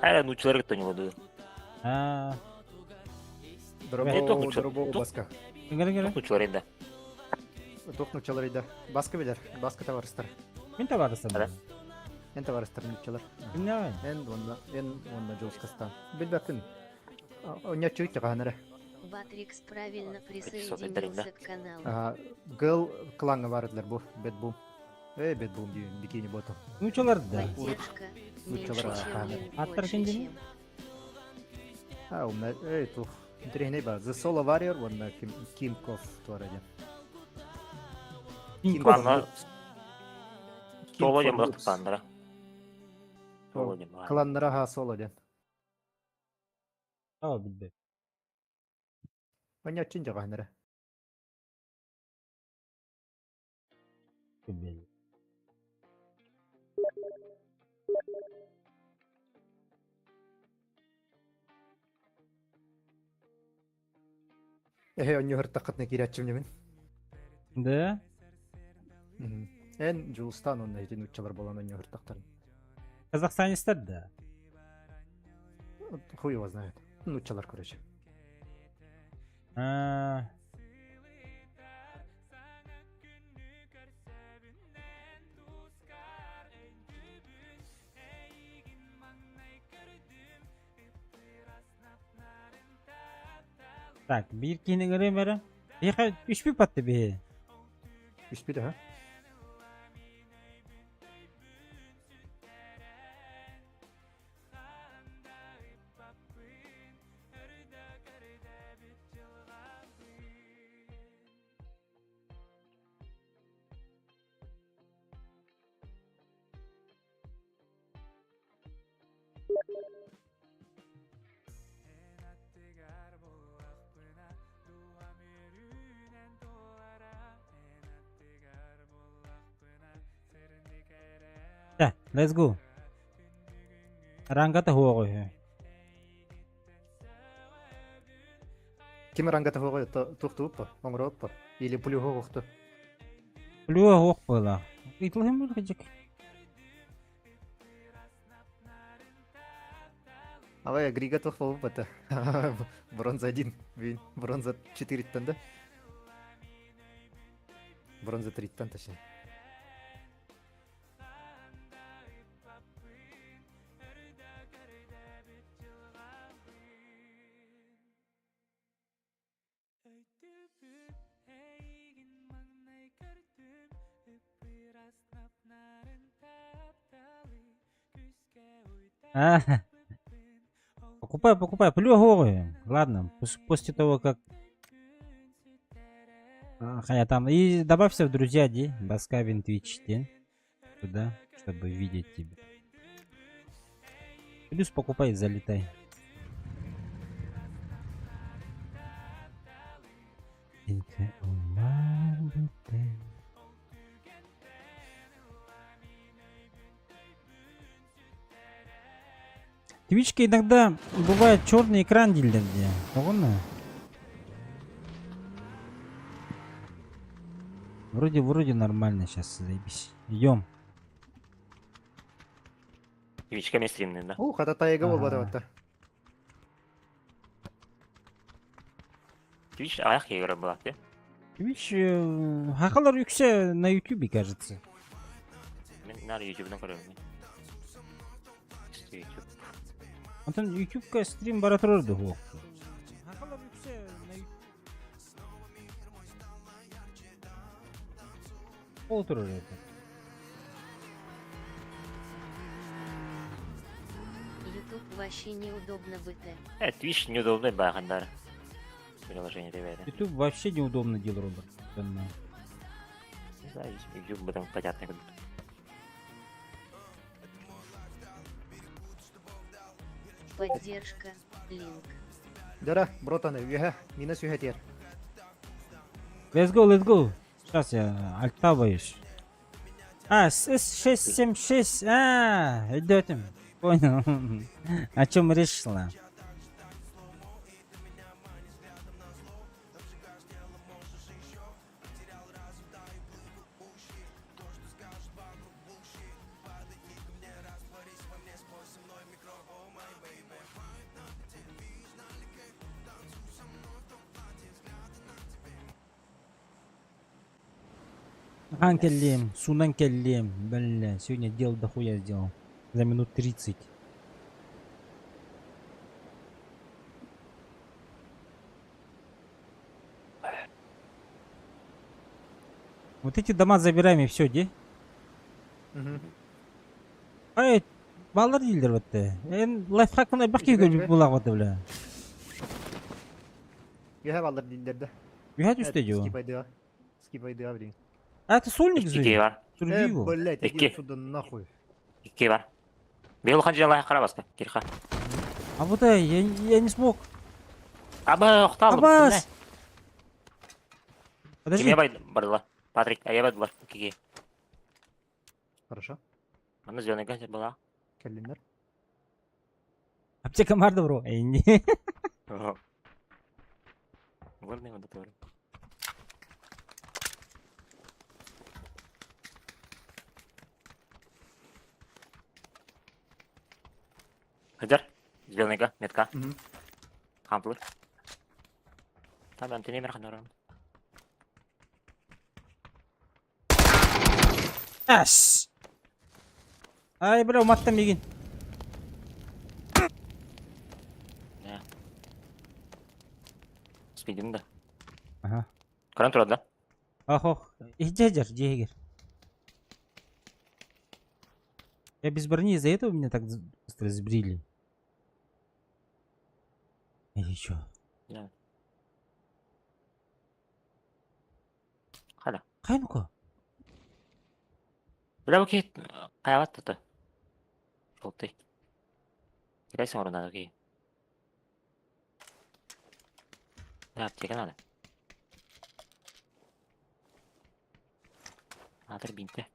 Ара нууччалар кытта ньулуду. Аа. Дорогоо, дорогоо баска. Ингер ингер. Туох нууччалар да. Туох нууччалар да. Баска билер. Баска товарыстар. Мин товарыстар. Эн товарыстар нууччалар. Кимнээҕий? Эн уонна эн уонна Жолскастан. Билбэппин. Онньоччу иттэҕаһан эрэ. Батрикс правильно присоединился к каналу. Гыл клаҥҥа баар бу, Бэтбум. Эй, Бэтбум диэн бикини боту. Нууччалар да. Поддержка меньше, чем лень, Аттар больше, ким чем. А, умна, эй, тух. Интриһинэй бар. The Solo Warrior уонна Ким Кимков туора диэн. Кланна соло диэн бырах кланнара. Соло диэн баар. Кланнара ха соло диэн. Аа, билбэт. Онньоччун дьаҕаһынара. Билбэт. Эһэ онньуһартаххытына киирээччим ньэмин. Да? Эн Дьулустаан уонна ити нууччалар буолан онньуһартахтарын. Казахстанецтар да? Хуй его знает. Нууччалар, короче. А. Так, биир киһини ыҥырыам эрэ. Биһиэхэ үспүт батты биһи. Үспүт аха. Да, let's go. Рангата хуоҕу үһү. Ким рангата хуоҕу туохтууппа, оҥоруоппа или плюһу охту. Плюһа хуох буолаа. Ыйтылыһым кыдьык. Авай, Грига туох буолбата. Бронза 1, бронза 4-тан да? Бронза 3-тан точнее. А, покупай, покупай, плюх Ладно, после того, как А, там и добавься в друзья, Ди, Баскавин Twitch, Ди, туда, чтобы видеть тебя. Плюс покупай, залетай. Твичка иногда бывает черный экран дииллэр дии. Тоҕону? Вроде, вроде нормально сейчас, заебись. Идем. Твичка мен стримный, да? О, хата тайга буолбата батта. Twitch аяқ игра была, ты? Twitch, хахалар үксэ на ютубе, кажется. Мен на ютуб'дан көрөмүн. YouTube. Онтон ютубка стрим бара турар дуо? Ол турар это. YouTube вообще неудобно БТ. Twitch неудобный баахандар. Приложение ребята. YouTube вообще неудобно дело, Роберт. Не знаю, YouTube потом понятно как будто. Поддержка, линк. Дара, братаны, үһэ, минус үһэ тиэр. Let's go, let's go. Сейчас я альтабаюсь. А, С676. А, идётем. Понял. О чем речь шла? Аан кэллиэм, суунан кэллиэм, бля, сегодня дел дохуя сделал. За минут 30. Вот эти дома забираем и все, де? Мгм. Ай, баллар дииллэр батты. Эн лайфхакын элбэх киһи Үчүгэй, көрбүт үчүгэй. буолаҕа бля. Үөһэ баллар дииллэр да. Үһэ түстэ дьо. Скипайдыа. Скипайдыа блин. А это сольник Икки же. бар. Сруби Э, его. блять, иди Икки. отсюда нахуй. Икки бар. Бил ханжалай харабаска. Кирха. А вот я не смог. Аба охтал. Абас! Подожди. Киме бай бардыла. Патрик, а я бардылар. Киги. Хорошо. Аны зеленый газ была. Кэллиннэр. Аптека баар да бро. Эй, Горный водотор. Хадер, зеленыйга, метка. Мгм. Хамплыр. Там антенна мерханорам. Ас! Ай, бля, уматтан мигин. Да. Спидим да. Ага. Көрөн турар да? Ох, ох. Иһдьэ дьиэгэр. Я без брони, из-за этого меня так быстро сбрили. Или чё? Да. Хана. Хайнука. Бля, окей, хайават это. Желтый. Кидай надо, окей. Да, аптека надо. Надо бинты.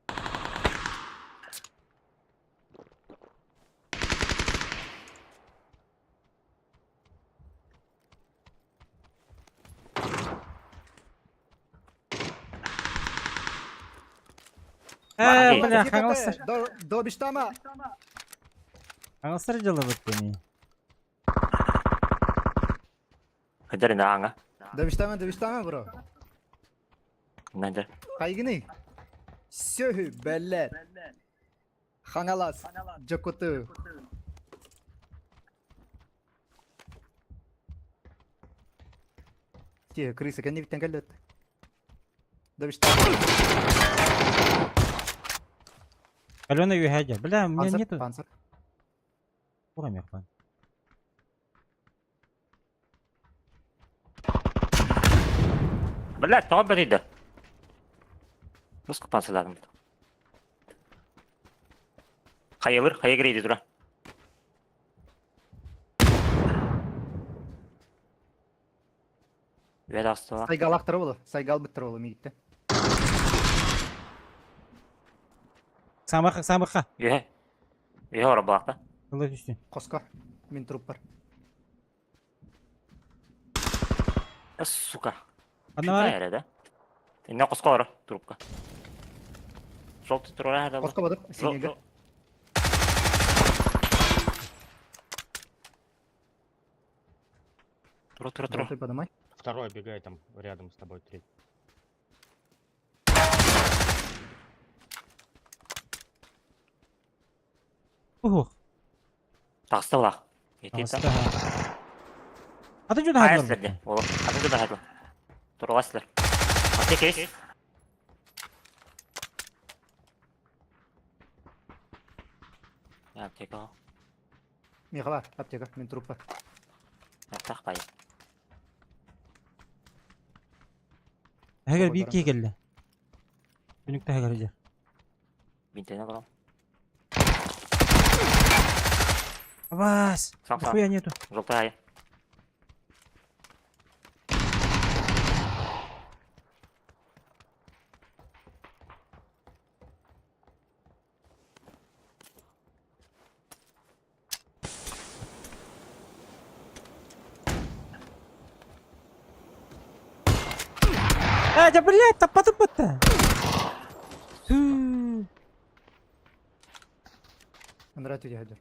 Э, Окей. бля, хаҥаластар. Добиштама! Хаҥаластар дьалабыт мени. Хадер на аңа. Добиштама, добиштама, бро. Надо. Хайгыны. Сөһү, бэллэр. Хаҥалас, Дьокуту. Тихо, крыса, кэннибиттэн кэллэт. Добиштама. Алена үһэдьэ. Бля, у меня Панцир, нету. панцир. Курамехпан. Блядь, тоҕо бэрийдэ? Русскую панцирдадым. Хайылыр, хайа кирейди тура. Үөт астыла. Сайгалактар болу, сайгал бүттер болу мигитте. Самаха, самаха. Үөһэ. Үөһэ ора балакта. Ыла түстүн. Қосқа. Мин труп бар. Сука. Ана Эрэ да? Инне қосқа ора трубка. Желтый тура да. Қосқа бадыр, синеге. Тура, тура, тура. Желтый подымай. Второй бегает там рядом с тобой, третий. Ух. Тахсылах. Ити та. Аты жуда Айстерде. Ол. Аты жуда хадла. Тураласлар. Аты кейс. Аптека. Михала, аптека, мин труп бар. Тахпай. Хэгер бир киһи кэллэ. Күнүктэ хэгер дьэ. Бинтене барам. Абас! Сам сам. Нихуя нету. Желтая. А, да блядь, таппатым бытта. Түү. Андра түде хадыр.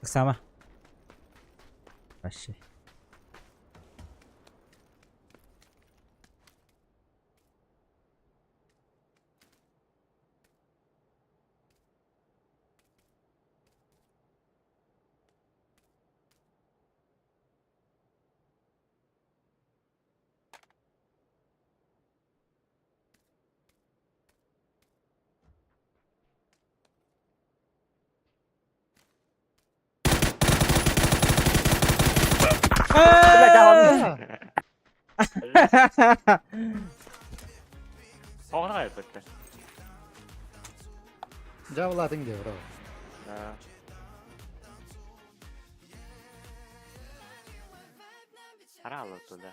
Сама. Вообще. Оҕону хайыппыттар. Дьаабылаатыҥ дии, бро. Да. Хараалла туда.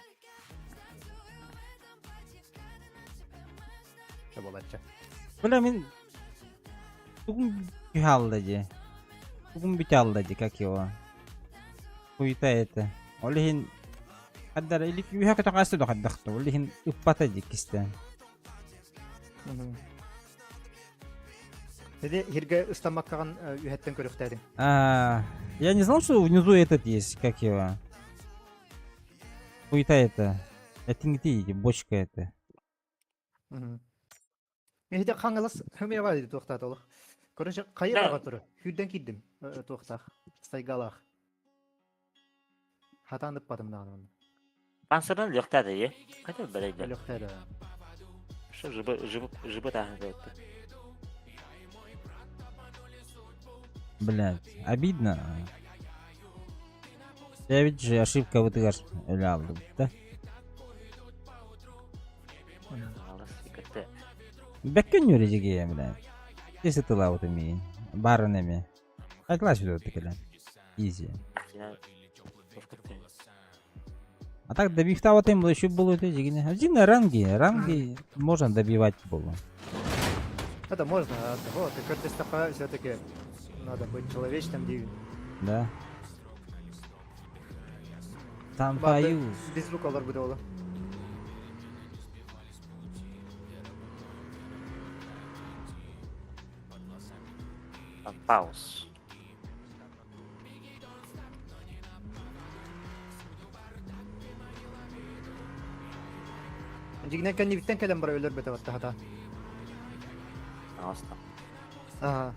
Буолаччы. Бля, мин тугум алла дии. Тугум бүтэ алла дии, как его. Хуйта это. Ол иһин хаддар илик үһэ көтөх аста да хаддахта. Ол иһин ыппата дии кистээн. Эди хиргэ ыстаммаккаҕын үһэттэн көрүөхтээтиҥ. А, я не знал, что внизу этот есть, как его. Хуйта это. Это не ты, бочка это. Эһиде Хаҥалас хымыйаба диди туохтаат олох. Короче, хайа Да. баҕа туру. Хүрдэн киирдим туохтаах. Сайгалаах. Хатаан ыппатым даҕаны онно. Пансырдан лөхтаады е. Хотя бэлэйдэ. Лөхтээ да. Что жыбы жыбы жыбы тааһын кэлэтти. Блядь, обидно. Я ведь же ошибка вытыгар өлө алдым, да? Бэккэ нүрэ дьигиэ, блядь. Если ты лаут имеи. Барын эми. Айклаш видео текеле. Изи. А так добивтават им еще было это дьигине. Один ранги, ранги можно добивать было. Это можно, а того, ты көрдөстөххө все-таки надо быть человечным диэн. Да. Там Барды пою. без звука олар буде ола. Пауз. Дьигинэн кэннибиттэн кэлэн бара өлөр бөтө баттахата. Аста. Ага.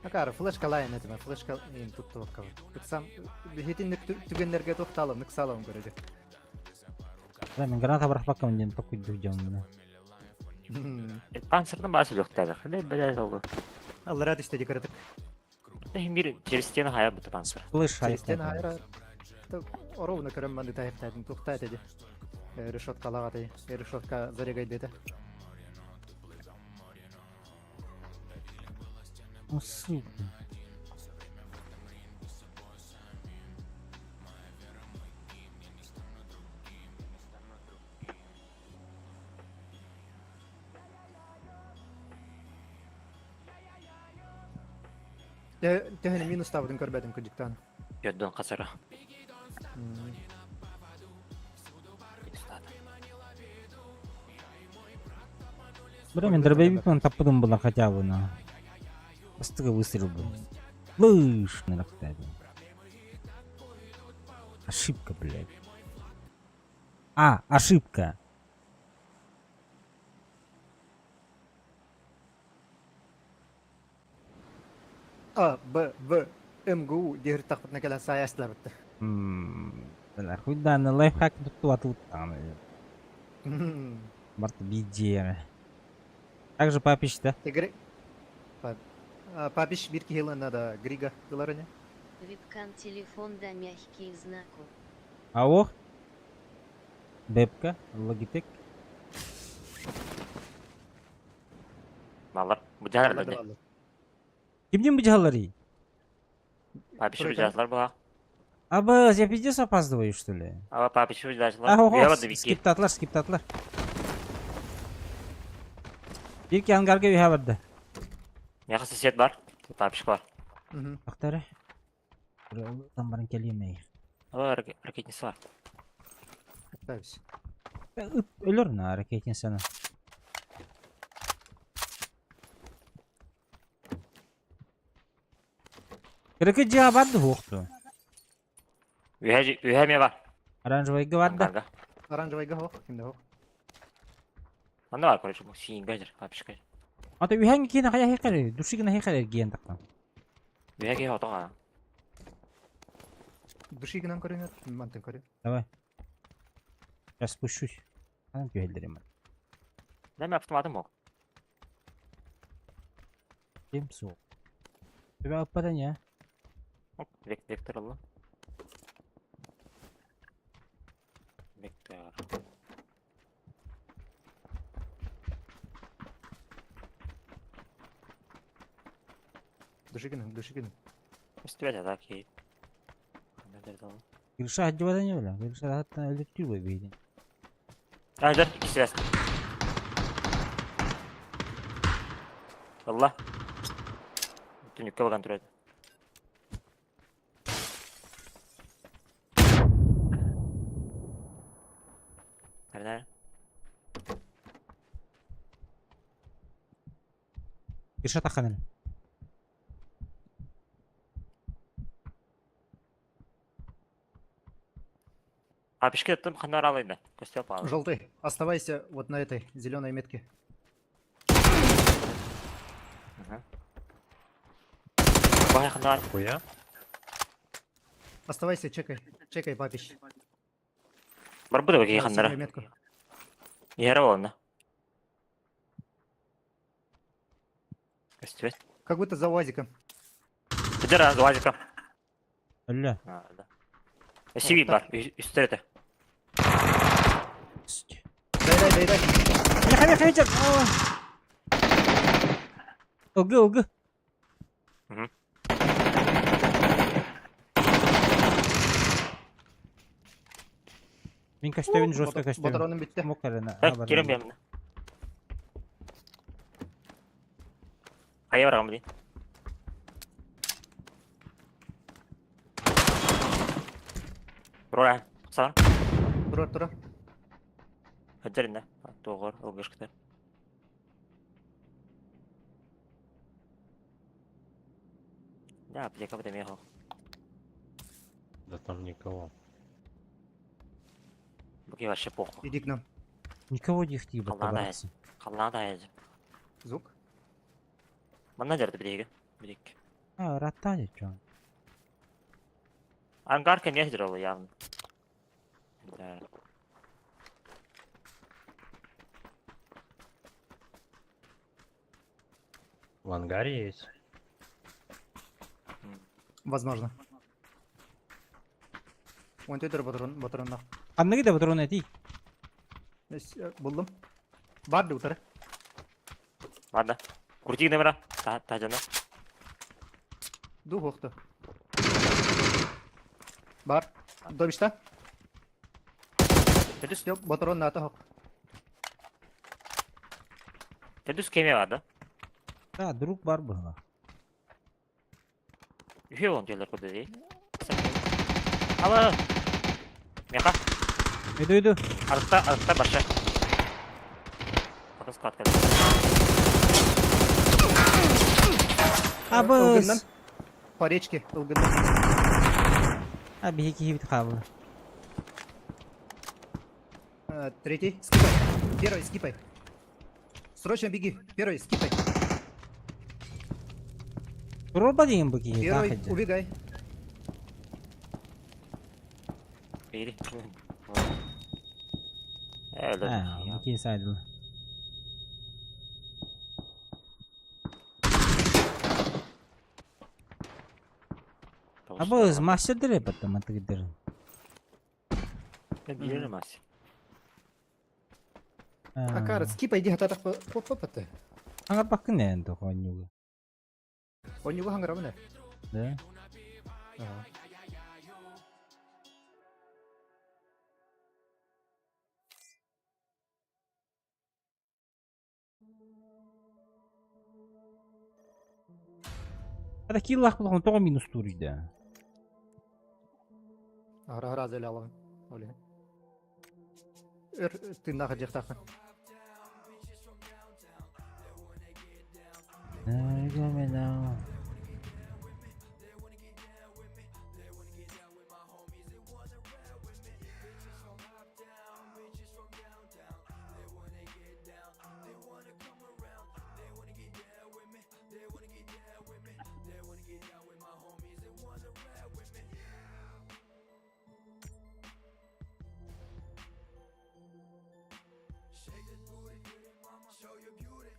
Акара флешка лайын этиме, флешка ин туттубакка. Ыксам бихитин түгеннерге тохталым, ыксалым көрөдү. Да, мен граната бырахпакка мен токуйду дьон. Панцирдан басы лөхтәді. Хәле бәлә олды. Аллара түштө декоратык. Мир через стену хая быты панцир. Слышь, Через стену хайра. Ровно көрөм манды тайыптадым, тухтат эди. Решетка лагаты, решетка зарегайды. Ну, сука. Төһөнү минус табытын көрбөтүм кыдьыктан. Йоддон қасара. Бля, мен дробовикпен таппыдым было хотя бы на. Бастыга выстрел был. Лыш, Ошибка, блядь. А, ошибка. А, Б, В, МГУ диир тахпытына кэлэн саайастылар бытты. Бля, хуй да, на лайфхак тут тут там. Март бидеме. Также папич, да? Игры. Папич бир киһи надо Грига ыларыня. Вебкам телефон да мягкий знаку. Алло? Бепка, Логитек. Малар. Бу жахар бende. Кимдин бу жаһалары? Папич бу жахар була. Аба, я пиздец опаздываю, что ли? Ава папич бу жахар. А, ого, скиптатлар, скиптатлар. Бир ки ангарга үйе барды. Мияқа сосед бар. Папич бар. Актары. Там барын келемей. Ава ракетница бар. Өлөр на ракетницаны. Ракет жиға барды хоқту. Үйе ме бар. Оранжевый барды. Оранжевый хох, кимде хох. Анда бар, короче, сиин гажыр, папичка. Ата үйәң кийин хая хекаре, душигина хекаре гиен тактан. Үйе ке отоға. Душигинан көрүнөт, мантын көрү. Давай. Я спущусь. Анан түйелдерем. Неме автоматым ок. Кем су. Тебя опадания. Вектор алла. Душикин, Душикин. Истибэт это киһи. Гриша отдевата не бля. Гриша хаттан өлөттүү бой бейдин. Айдар икки Алла. Түнүккэ баган турар. Арна. Гриша тахханын. А пешке тым ханар алайда. Костел пал. Желтый, оставайся вот на этой зеленой метке. Бай ханар. Хуя? Оставайся, чекай. Чекай, папищ. Бар буду ки На ханнара. синюю метку. Яра болна. Костел. Как будто за УАЗиком. Тедер азуазика. Өллө. Да. Сиви бар. Үстәрete. Дай, дай, дай, дай. Меха меха меха. Ылгы ылгы. Мин көстөбүн жестко көстөбүн. Патроным битте. Мок эрена. Так, кирем бем. Хайа барам блин. Рура, сар. Тура, тура. Хаджарина. Тоғор, ылгышкты. Да, аптека бит эмиэ Да там никого. Буки вообще похуй. Иди к нам. Никого не хти Аллах да. Халлаа да Звук. Манна жерде билеги. Билик. А, раттани чон. Ангар конечно ол явно. Да. В ангаре есть? Возможно. Вон тетер патрон, патрон Ханныгы да патрон эти. Булдум. Бар утары. Ладно. Крути номера. Та та жана. Ду хохто. Бар. Добишта. Төдүс Yok, патрон ната хок. төдүс кеме бар да. Да, друг бар было. Үхе он телер куды дей. Ала. Меха. Иду иду. Арыкта арыкта баша. Bakın squat geldi. Абыс. Ылгыннан. По речке, ылгыннан. А биһи киһи бит хаалла. Третий, скипай. Первый, скипай. Срочно беги. Первый, скипай. Туруба деген бу киһи. Первый, убегай. Бери. Öyle. А, бу киһи сайдылы. Абыз мастер потом атыгдыр. Билер мастер. Акара, скипай, иди хататах по по по Аңа бакын енді хонюга. Онюга хаңгара Да. Ага. Ада киллах болгон тоҕо минус туруйда. Ара ара зеле алам. Оле. Өр тыннах жактакын.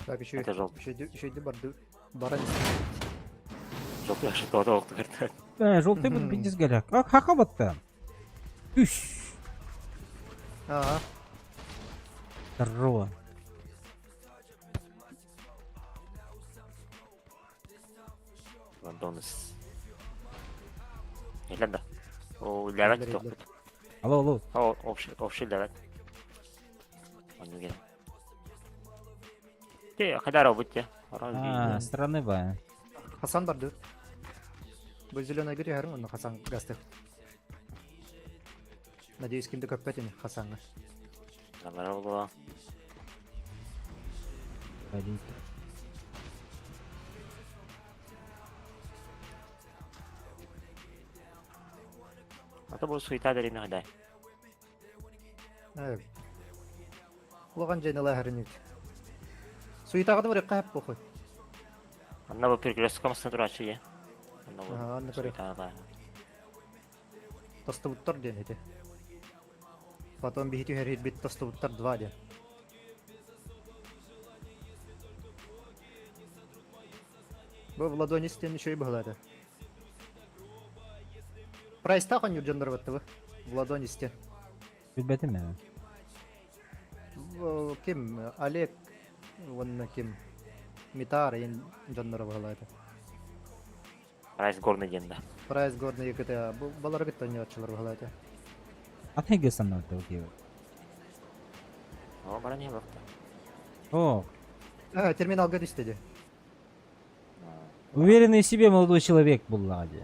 Так, еще Это желтый. еще еще иди барды. Баран. Желтый аше тода оқты кірді. Э, желтый был пиздец горяк. А хака батта. Үш. Ага. Здорово. Ладонус. Илэн да. О, үлэлээбэт Иллэр, тохпут. Алло, алло. О, общий, общий үлэлээбэт. Оннук гэн. Те, хайдар обут те. А, страны ба. Хасан барды. Бу зеленый гүр яһарың, онно Хасан гастых. Надеюсь, кимди көппөт ини Хасанга. Алара болуа. Горит. Ата бу суета дэрини хайдай. Улахан дьайналаа хәринит. Суетаҕа да барыахха хэп похуй. Анна бу перекрестка массына турааччы е. Анна бу Анна көрө. суета Тостубуттар диэн ити. Потом биһи түһэрбит тостубуттар 2 диэн. Бу Владонис диэн үчүгэй быһылаата. Прайстаах оонньуур дьоннор баттыбы. Владонис диэн. Билбэтим ээ. Ким? Олег уонна ким? Митар иин дьонноро быһылаата. Прайс горный диэн да. Прайс горный кыта бу балары кытта оонньооччулар быһылаата. Атын санаата окей. О, баран иһэ бакта. О, А, терминалга түстэ дии. уверенный в себе молодой человек буллаҕа дии.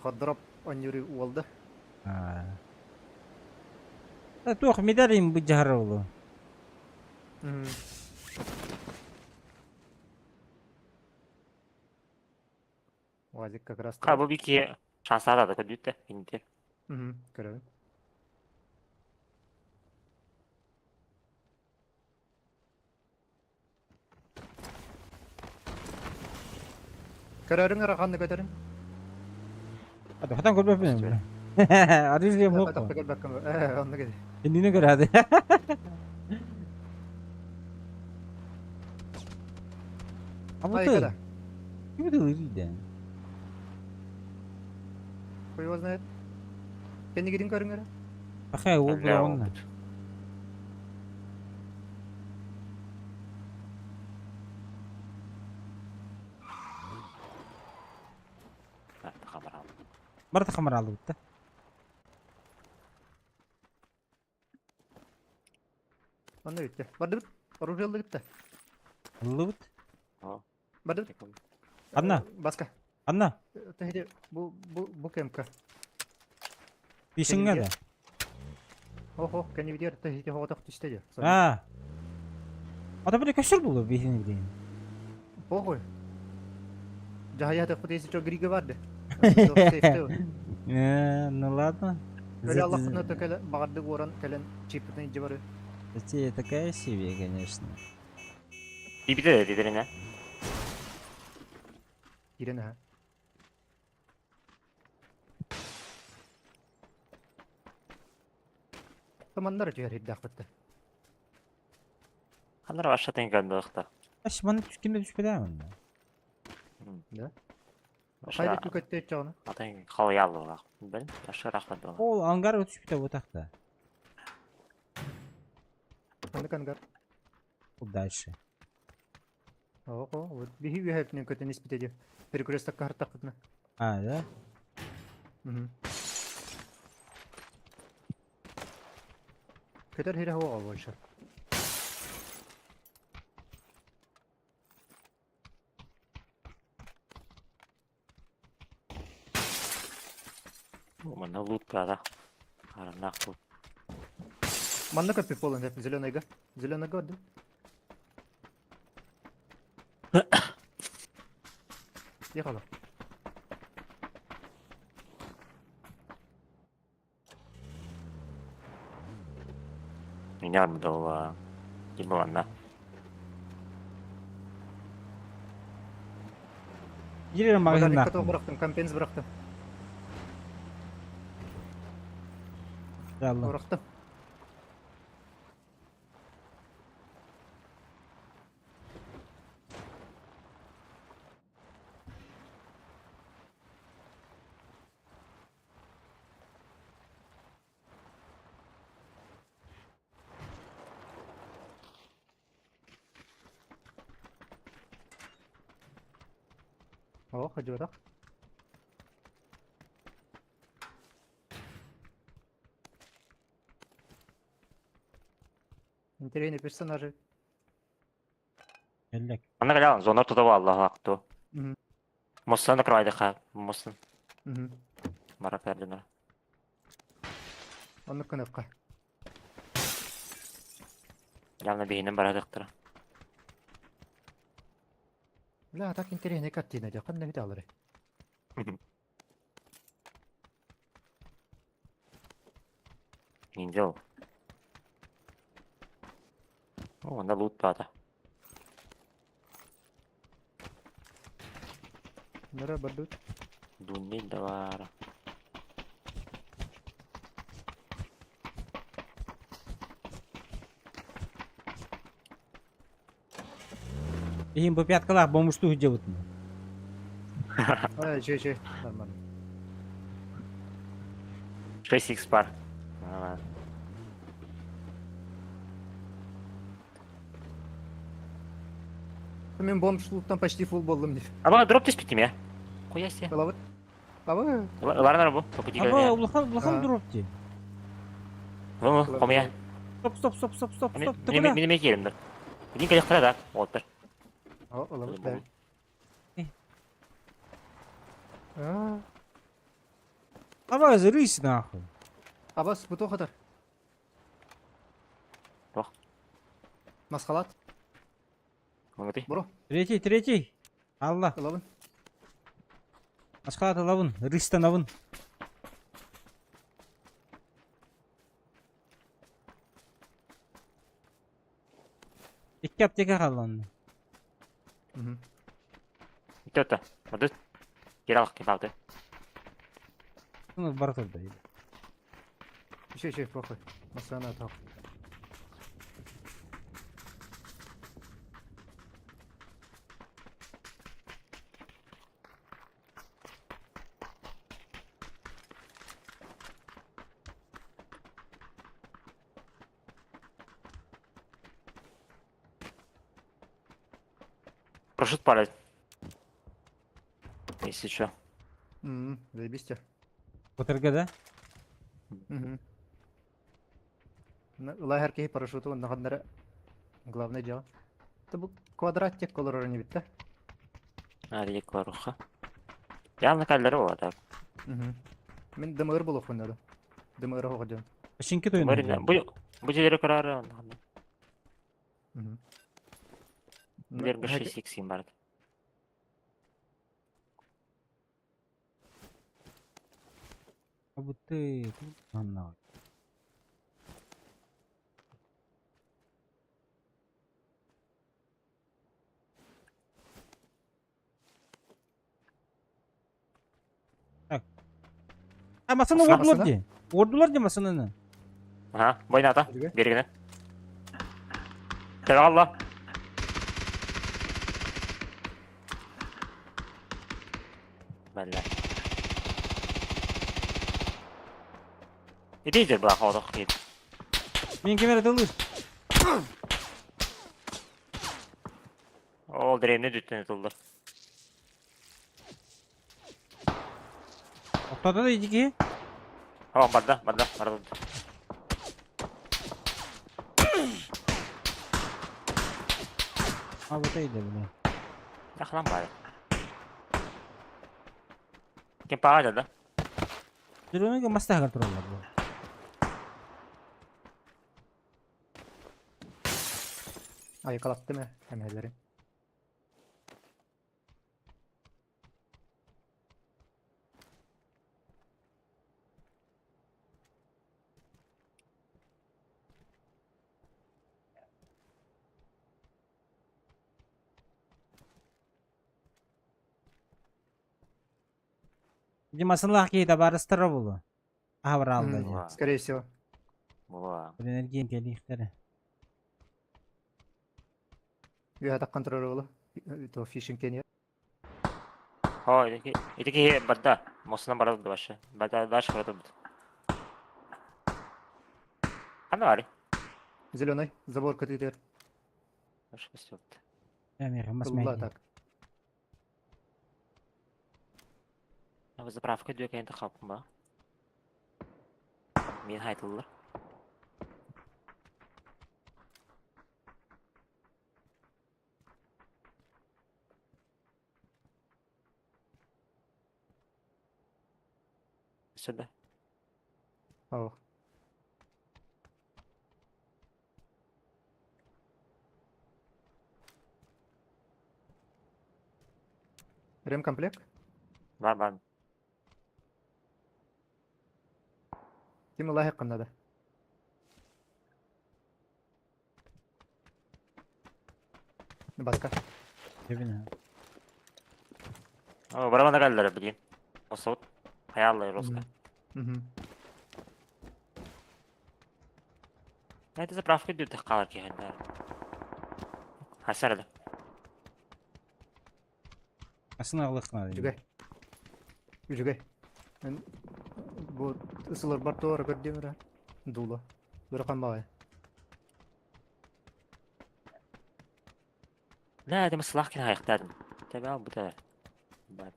Ходдроп оонньуур уол да. А. Туох медаль им быдьаһар олу. Уазик как раз. Ха, бу бики шансада да көдүттэ интер. Көрөбүн. Көрөрүҥ эрэ ханна көтөрүн? Хатан көрбөппүн. Арыжы мук. Оннук edi. Иннини көрөдө. А вот Ким это лыжи Хуй его знает. Кэннигитин көрүҥ эрэ. Ахай, ол була онна. Барта хамаралыбыт да. Онно бүттэ. Бардыбыт. Оружие ыллыгыт да. Ыллыбыт. Бардыбыт. Анна. Баска. Анна. Тэһиди бу бу бу кемка. Пишиңге да. Охо, кэннибитигэр тэһити хоҕотох түстэ дии. А. Ата били көсөр булу биһини билин. Похуй. Дьаһайаатахпыт если что грига барды. Э, ну ладно. Өлө аллахпына төкеле баҕардык уоран кэлэн чиппытын илдьэ бары. Затея такая себе, конечно. Бибите дедерine. Киирэн аһа. Туманнар түһэр ирдэхпитте. Ханнар вашатын кандыqta. Аш маны түскенде түспеде мында. Да. Хайда түкөттө чоҕуна. Атын халаялы Бен аша рахмат. Ол ангар түспүтэ бу тахта. Ханнык ангар. Ол дальше. Ого, вот биһи үөһэпинен көтөн испите дии. Перекрестокка хартахпытына. А, да? Мгм. Көтөр хире хуоҕа больше. Манна лут бара. Араннах лут. Манна көппүт буолан сөп зеленыйга. Зеленыйга ордум. Ехала. Меня армдала. Ким анна. Ирер магазинна. Батарейка бырахтым, компенс бырахтым. Алла. Бырахтым. О, ходьуотах. Интересные персонажи. Эллек. Манна кэлэҕин, зона ортото буолла ту. Мгм. Муссаны кырайдыха, муссын Мгм. бара пердинер. Оннук кыныкка. Явно биһинен барадыктара. Бля, так интересная картина, дьэ, ханна бүтэ Ниндзя ол. О, онно лут баата. Нара бардут. Дунней да баара. Иһин бу пяткалаах бомуштуу сылдьабытын. Ай, чей, чей, нормально. 6x пар. Ага. Мен бомж луттан почти фул болдум деп. Аба дроп түспүт я. Хуя себе. Ылабыт. Аба. Ыларнар бу. По пути Аба улахан улахан А. дроп дии. Вон, хомуя. Стоп, стоп, стоп, стоп, стоп, стоп. Ты куда? Мин эмиэ киирим да. Билин кэлиэхтэрэ да, уолаттар. О, ылабыт да. Э. А, Давай, рысь нахуй. Абас, бу хатар. Туох? Масхалат. Маңыты. Бро, Третий, третий. Алла. ылабын. Асхат ылабын, рыстанабын. Икки аптека хаалла онно. Мгм. Ити отто. Мады. Кире алах кипалты. Ну, бар турда. Еще, еще, похуй. Масана тох. Парашют палит. Если чё. М, Заебись тебя. Батырга да? Мгм. Лагерь киһи парашюту оннохоннары главное дело. Это бу квадратик колорор не битте. А, кларуха. Явно каллары була так. Мгм. Мин ДМР булуохпун надо. ДМР оҕодьон. Починки той Бу бу бу жере карары. Мгм. Билерге 6x ким бар. Бу ты анна. Так. А масаны Масана? уордулар дии. Уордулар дии масананы. Ага, бойната. Үтүгэ. Бергene. Алла. Бәллә. Иди дер бла ходох кит. Мин кемер тылыр. Ол дремне дүттен тулды. Оттода да иди О, барда, барда, барда. А вот иди, бля. Яхлан бар. Кем пага да? Жүрөмөгө мастагар туралар бу. Ай, калаттым э, эмэлери. Димасынлах кейде барыстыра болу. Авралда. М, Скорее всего. Була. Энергия келихтери. Үһэ таххан турар уолу. То фишинг кения. О, ити ити барда. Мосынан барады башы. Барда дальше барады. Ханна бар. Зеленый забор кытытыр. Башы көстөптү. Эмир, Ылла так. Заправка дүөкэйин тахаппын ба. Мин хайтыллар. Сюда. О. Ремкомплект? Бар бар. Ким ылаһыаххын надо. Баска. Дебин. О, барабана кэллэр билин. Осот. Хаяллай роска. Мгм. Это заправка дүртэх хаалар киһи. Хасар да. Асын аҕалыах наада. Үчүгэй. Үчүгэй. Эн бу ысыларбар туора көрдүм эрэ. Дууло. Бырхан баҕайы. Да, это сылах кин хайахтаатым. Тэбэ бутар. Бар.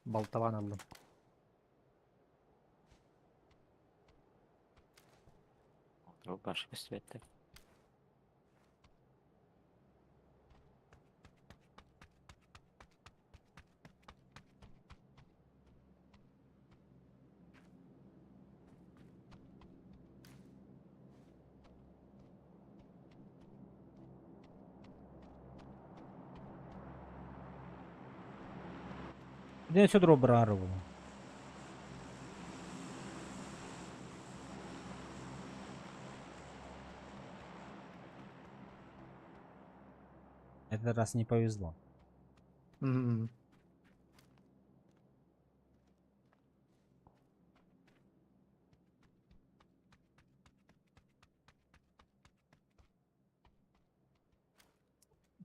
Балтабаан ыллым. Башка көстүбэттэр. Ден сөдро барар бу. Этот раз не повезло. М.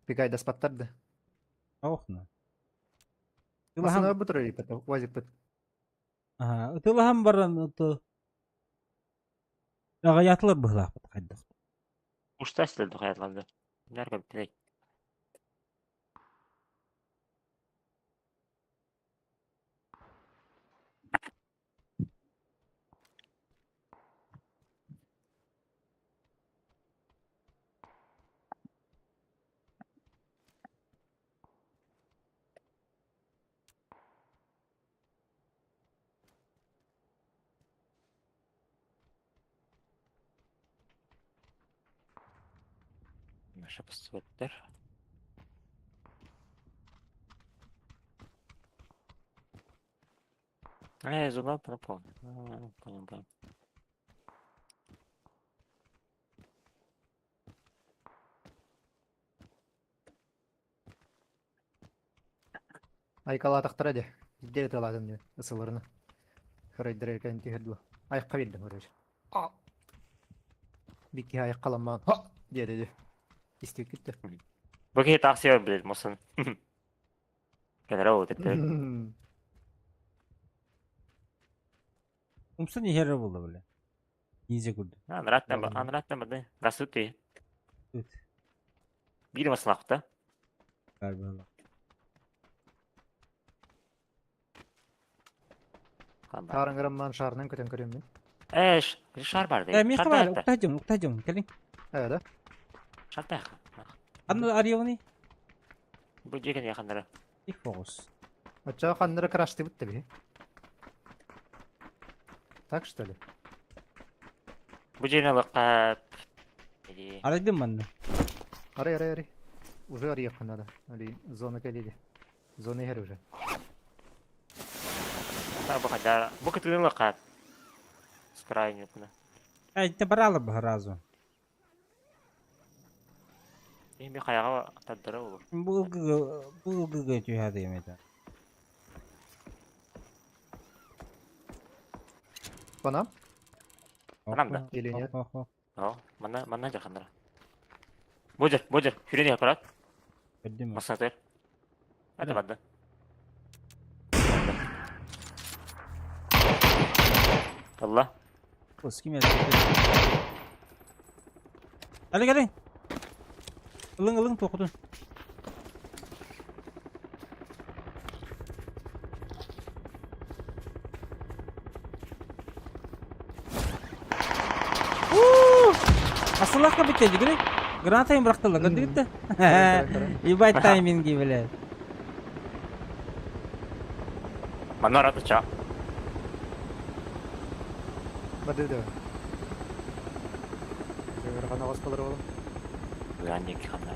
Пигай даспаттар да. Охна. Масына бу турар ипет, уазик бит. Ага, ытылаһан баран ото аҕыйаатылар быһылаахпыт хайдах. Ушта силер духаятланды. Нер көптүрей. Наша постуаттар. А, я зуба пропал. Понял, понял. Айкалаатахтара дии. Биирдэ ытыалаатым дии ысыларына. Хырайдара эркэн түһэр дуо. Айахха биэрдим короче. Биир киһи айаххаламмаан диэтэ дии. Истибиккит да. Бу киһи таах билэр мусын. Кэлэрэ ол этэ. Умсан иһэрэ буолла бile. Ниндзя курдук. Анраттан анраттан барды. Гасути. Ыт. Биир маслахта. Бар быһылаах. Таарыҥыраммаан шаарынан көтөн көрүөм мин. Э, шар бар Э, миэхэ баар, уктаһдьым, уктаһдьым, кэлиҥ. Э, да? Шартаах. Анна арыйабыный? Бу дьиэ кэннэ Их оҕус. Оччоҕо ханнара краштыбыт да биһи. Так что ли? Бу дьиэни ылыахха Арыйдым манна. Арый, арый, арый. Уже арыйыахха надо. Али зона кэлиили. Зона иһэр уже. Бу хайда бу кытыыны ылыахха. С крайне кына. Эй, те барала бы сразу. Эми хайаҕа тардара olur. Бу ылгыга, бу ылгыга түһэ диэм этэ. По нам? Нам да. Или нет? Ох, ох, О, манна манна дьаханнара. Бодер, бодер, хүрени аппарат. Көрдүм. Массатыр. Это банда. Allah. Ким Кэлин, кэлин. Ылыҥ, ылыҥ, туохутун. Асыллахка бүттэ дигри. Граната им бырахтылар, көрдүгүт да? Ебать тайминги, блядь. Манна арата ча. Бады да. Ыарахан аҕас балар оҕолом. Быан диэки ханна.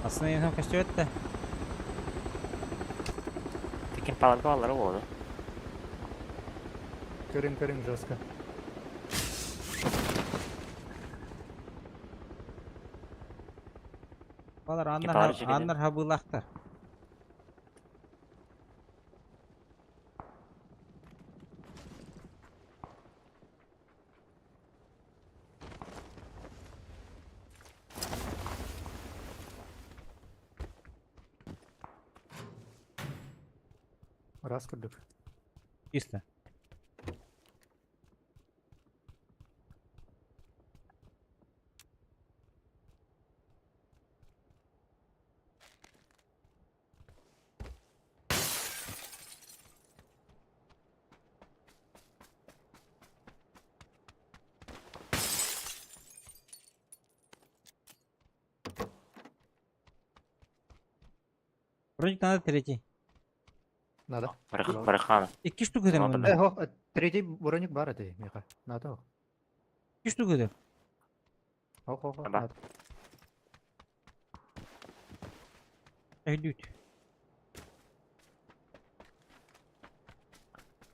Aslında en son көстүбэт да. Тикин палатка баллара буолду. Көрүҥ көрүҥ жестко. Балар Ким аннар палар жигede. аннар хабыылаахтар. Раз курдук. Чисто. Вроде надо третий. Надо. Барыхана. Икки штука Ладно. там. Э, хо, третий броник бар этэй, миэхэ. Надо. Икки штука там. Хо, хо, хо, Аба. надо. Өйдүүт.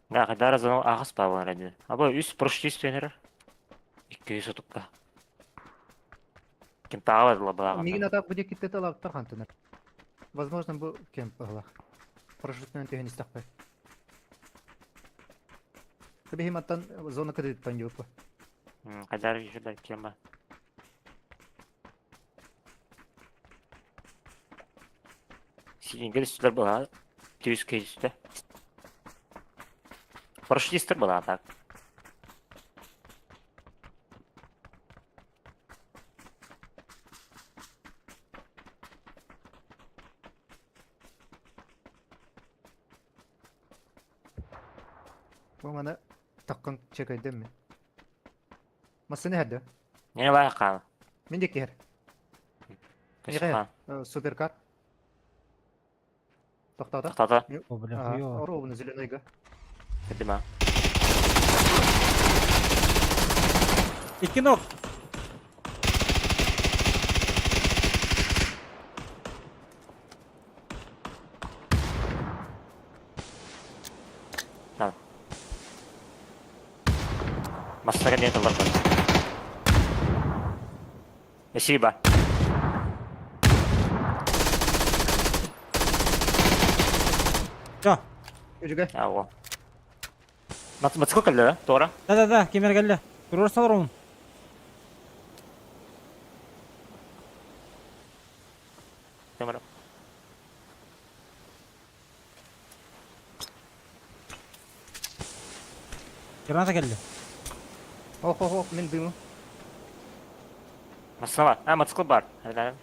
Да, хайдара зону ағыс бабалар әді. Аба үс бұрыш жүз төнер. 200 отукка. Ким тағы бар лабалаған. Мигин атак будет киттете лаптар хантыныр. Возможно, бу кемп баһылах. Парашютынан түһэн истэхпэ. Кэбиһим аттан зона кредиттан юппа. Хайдара жүз кем ба. Сингел үстілер бұла. Түйіз кейсті. Парашютистер бұла так. Бу маны таккын чекайдым мен. Массыны хәрдө. Не лайық қан. Мен де кер. Көсіп Суперкар. Тоқтады. Тоқтады. О, бля, хуёво. Ровно зеленыйга. Кірді ма. Икки ног. Массаға не талар бар. Спасибо. Все. Үжүгө. Ао. Мотоцикл келді, да? Тора. Да-да-да, кемер келді. Турор салар onun. Камера. Граната келді. Ох, ох, ох, мен дымым. Массана бар. А, мотоцикл бар. Да.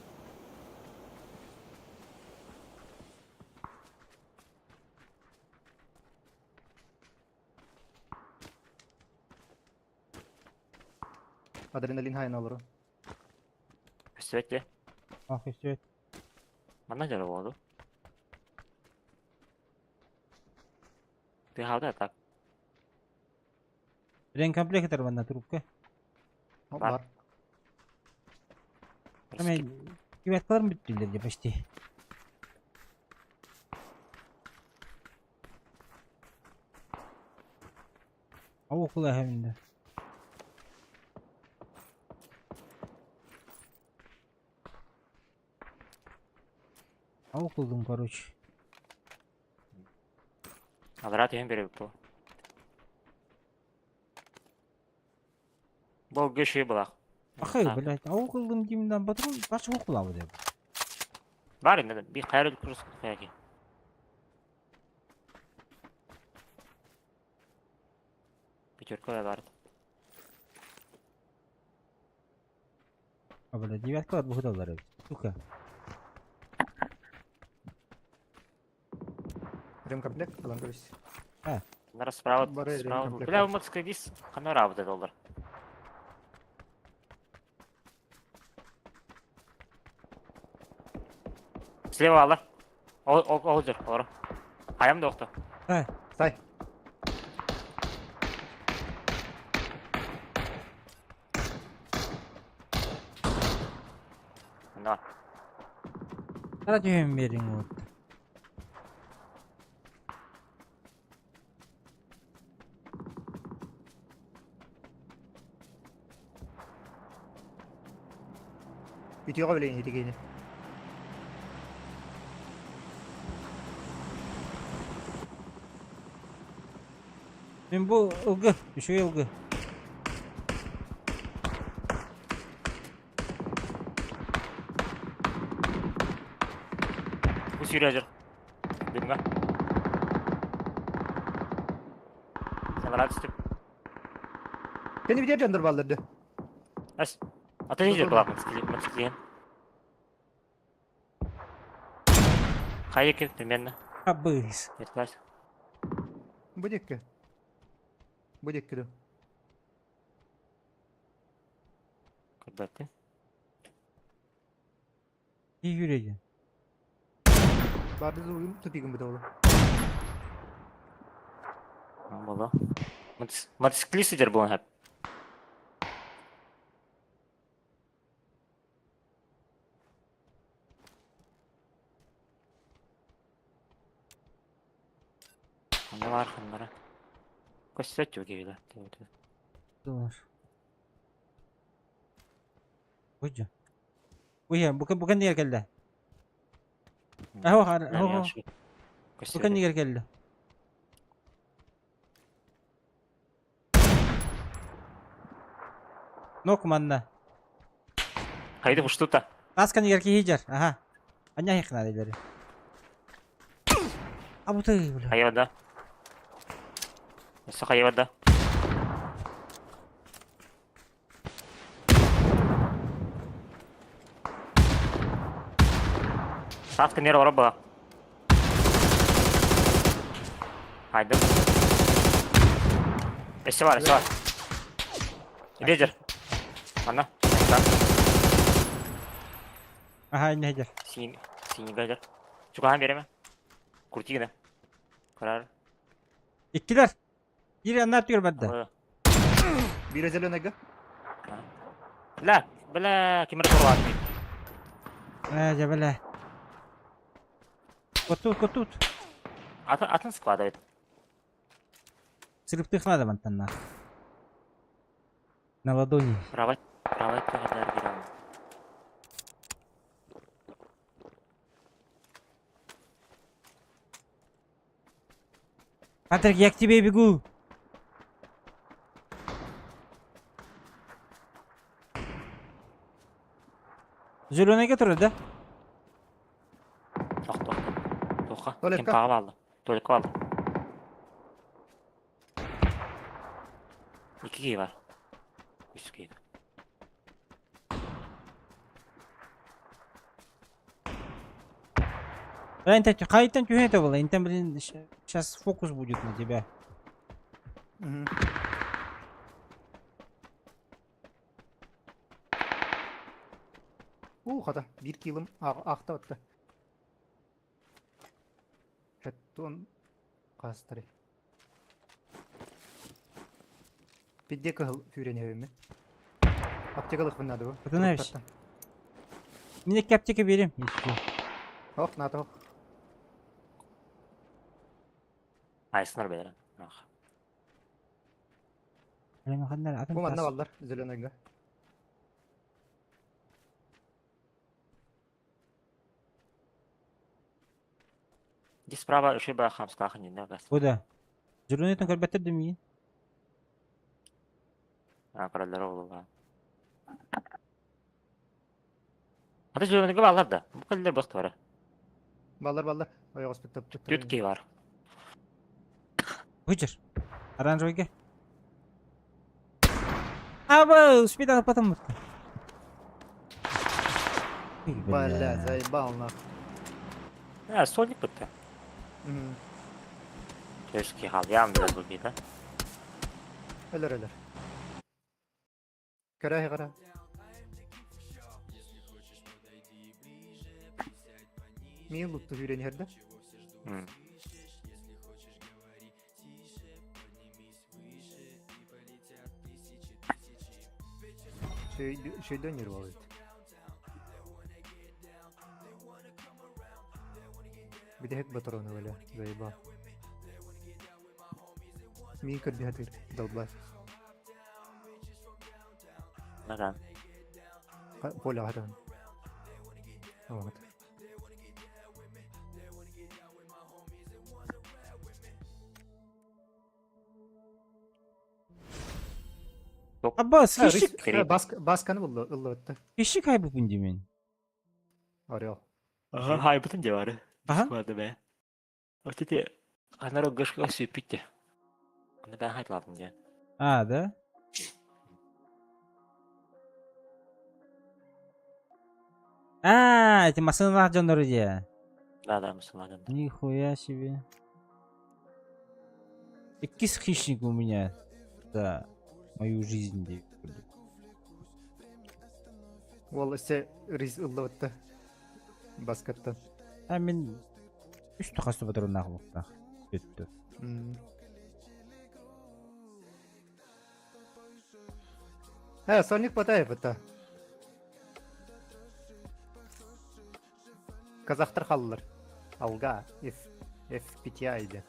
Адреналин хайын алыры. Көстібетте. Ах, көстүбэт. Манна жары болды. Ты хавда так. Ремкомплект манна трубка. Бар. Бар. Мен кибеткаларым бүттүлер де почти. Ау окула хэминде. Аук ыллым, короче. Аллараа түһэн биэрэбит буо. Бу үчүгэй былаах. Ахы, блядь, аук ыллым диимнэн батрон бач уох булабы деп. Бар инде би хайыр курс каяки. Пятерка бар. А, блядь, девятка от бухудалар эбит. Сука. Ремкомплект ылан көрүс. Нара справа, Бары справа. ремкомплект Бля, бар. мотоциклист камера вот доллар. Слева алар. Ол ол ол жер, олар. Хаям да окто. Сай. На. Хара түһэн биэриҥ вот. Үтүөҕэ билигин итигини. Мин бу ылгы, үчүгэй ылгы. Бу сүүрэ Дымга. Санараа түстүм. Кени битер дьоннор бааллар дө. Ас. Ата не жер была мотоциклет. Хайеки примерно. Абыс. Нет, Бу диэкки. Бу диэкки дө. Көрбөттүм. И юреди. Барды уйум тупигым бу долу. Боло. Мотоциклист сидер буолан хап. Ханна бар ханнара. Көстөт киһилэ. Думаешь? Будь. Уя, бу бу кэннигэр кэллэ. Аһо, аһо. Бу кэннигэр кэллэ. Нок манна. Хайда буштута. Тас кэннигэр киһи дьар. Аха. Аня хихна дилери. Абуты, бля. Хайа да. Өссө хайа да. Тас кэннигэр олорор була. Хайдым. Өссө бар, өссө бар. Лидер. Манна. Аха, инне дьар. Синий, синий дьар. Чугаһан биэримэ. Крути гына. Карар. Иккилэр. Биир аннар түгэр барда. Биир зеленайга. Бля, бля, кимер турбаатын. Ээ, дьэ бля. Котут, котут. Атын, атын склада эбит. Сырыптых надо мантан на. На ладони. Правай, правай туһадар биэрэн. Патрик, я к тебе бегу. Зеленый который, да? Тох, тох. Тоха. Ким Туалекка. паҕа алды. Туалекка алды. Икки киһи бар. Үс киһи. Да, интен, хайтан түһэн это было. Интен, блин, сейчас фокус будет на тебя. Мгм. Уу хата, биир килым аахта батта. Хэттон хаастары. Пидде кыһыл сүүрэн иһэбиммин. Аптекалыахпын наада бу. Патынаевич. Мин икки аптека биэрим. Ох, наата ох. Айсынар бэйэрэ. Ах. Бу манна баллар, зеленайга. Ди справа үчүгэй баа хаамскаах иннинэ гас. Бу да. Журналистан көрбөттөр да миигин. А, көрөллөрө буолуо. Аты журналга баалар да. Бу кэллэр босто бара. Баллар баллар. Ойоҕоспут топпут. Түт киһи бар. Вычер. Оранжевыйга. Аба, успеть потом. Бля, заебал нах. А, Соник бытта. Төски халям бile bu bir de. Өлөр өлөр. Көрө қара. Мин лутту сүүрэн иһэрдэ. Шөйдөн нервалыйт. Бүтэһик батароны бля, заебал. Мин көрдөһөтүр, долбай. Neden? Поля хатан. Вот. Аббас, хищик. Басканы булду, ыллыбытты. Хищик хайбыпын деймин. Орел. Ага, хайбытын де бары. Аха. Барды бе. Вот эти анара гашка сүйпитте. Оны ben haytladым де. А, да? А, эти масыналаах дьоннору дии. Да, да, мусульман. Нихуя себе. Иккис хищник у меня за мою жизнь диэбит курдук. Уол өссө рис ыллыбытты. Баскаттан. А мин үс хас патроннаах буолуохтаах. Бүттү. Э, Соник Батаев это. Казахтар халлар. Алга, F, FPTI диэн.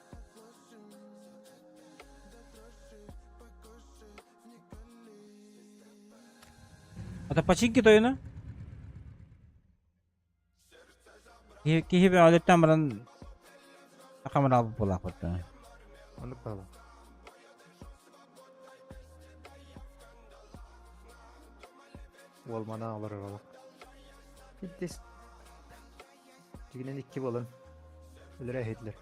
Это починки тойоно? Киһи киһи бөҕөлөттөн баран камера албыт буолаахпыт. Оннук баала. Уол манан олорор олох. Пиздец. Дьигинэн икки буолан өлөрө иһитлэр.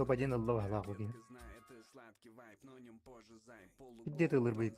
Топ-1 ылла баһылаах бу киһи. Где ты ылырбыт?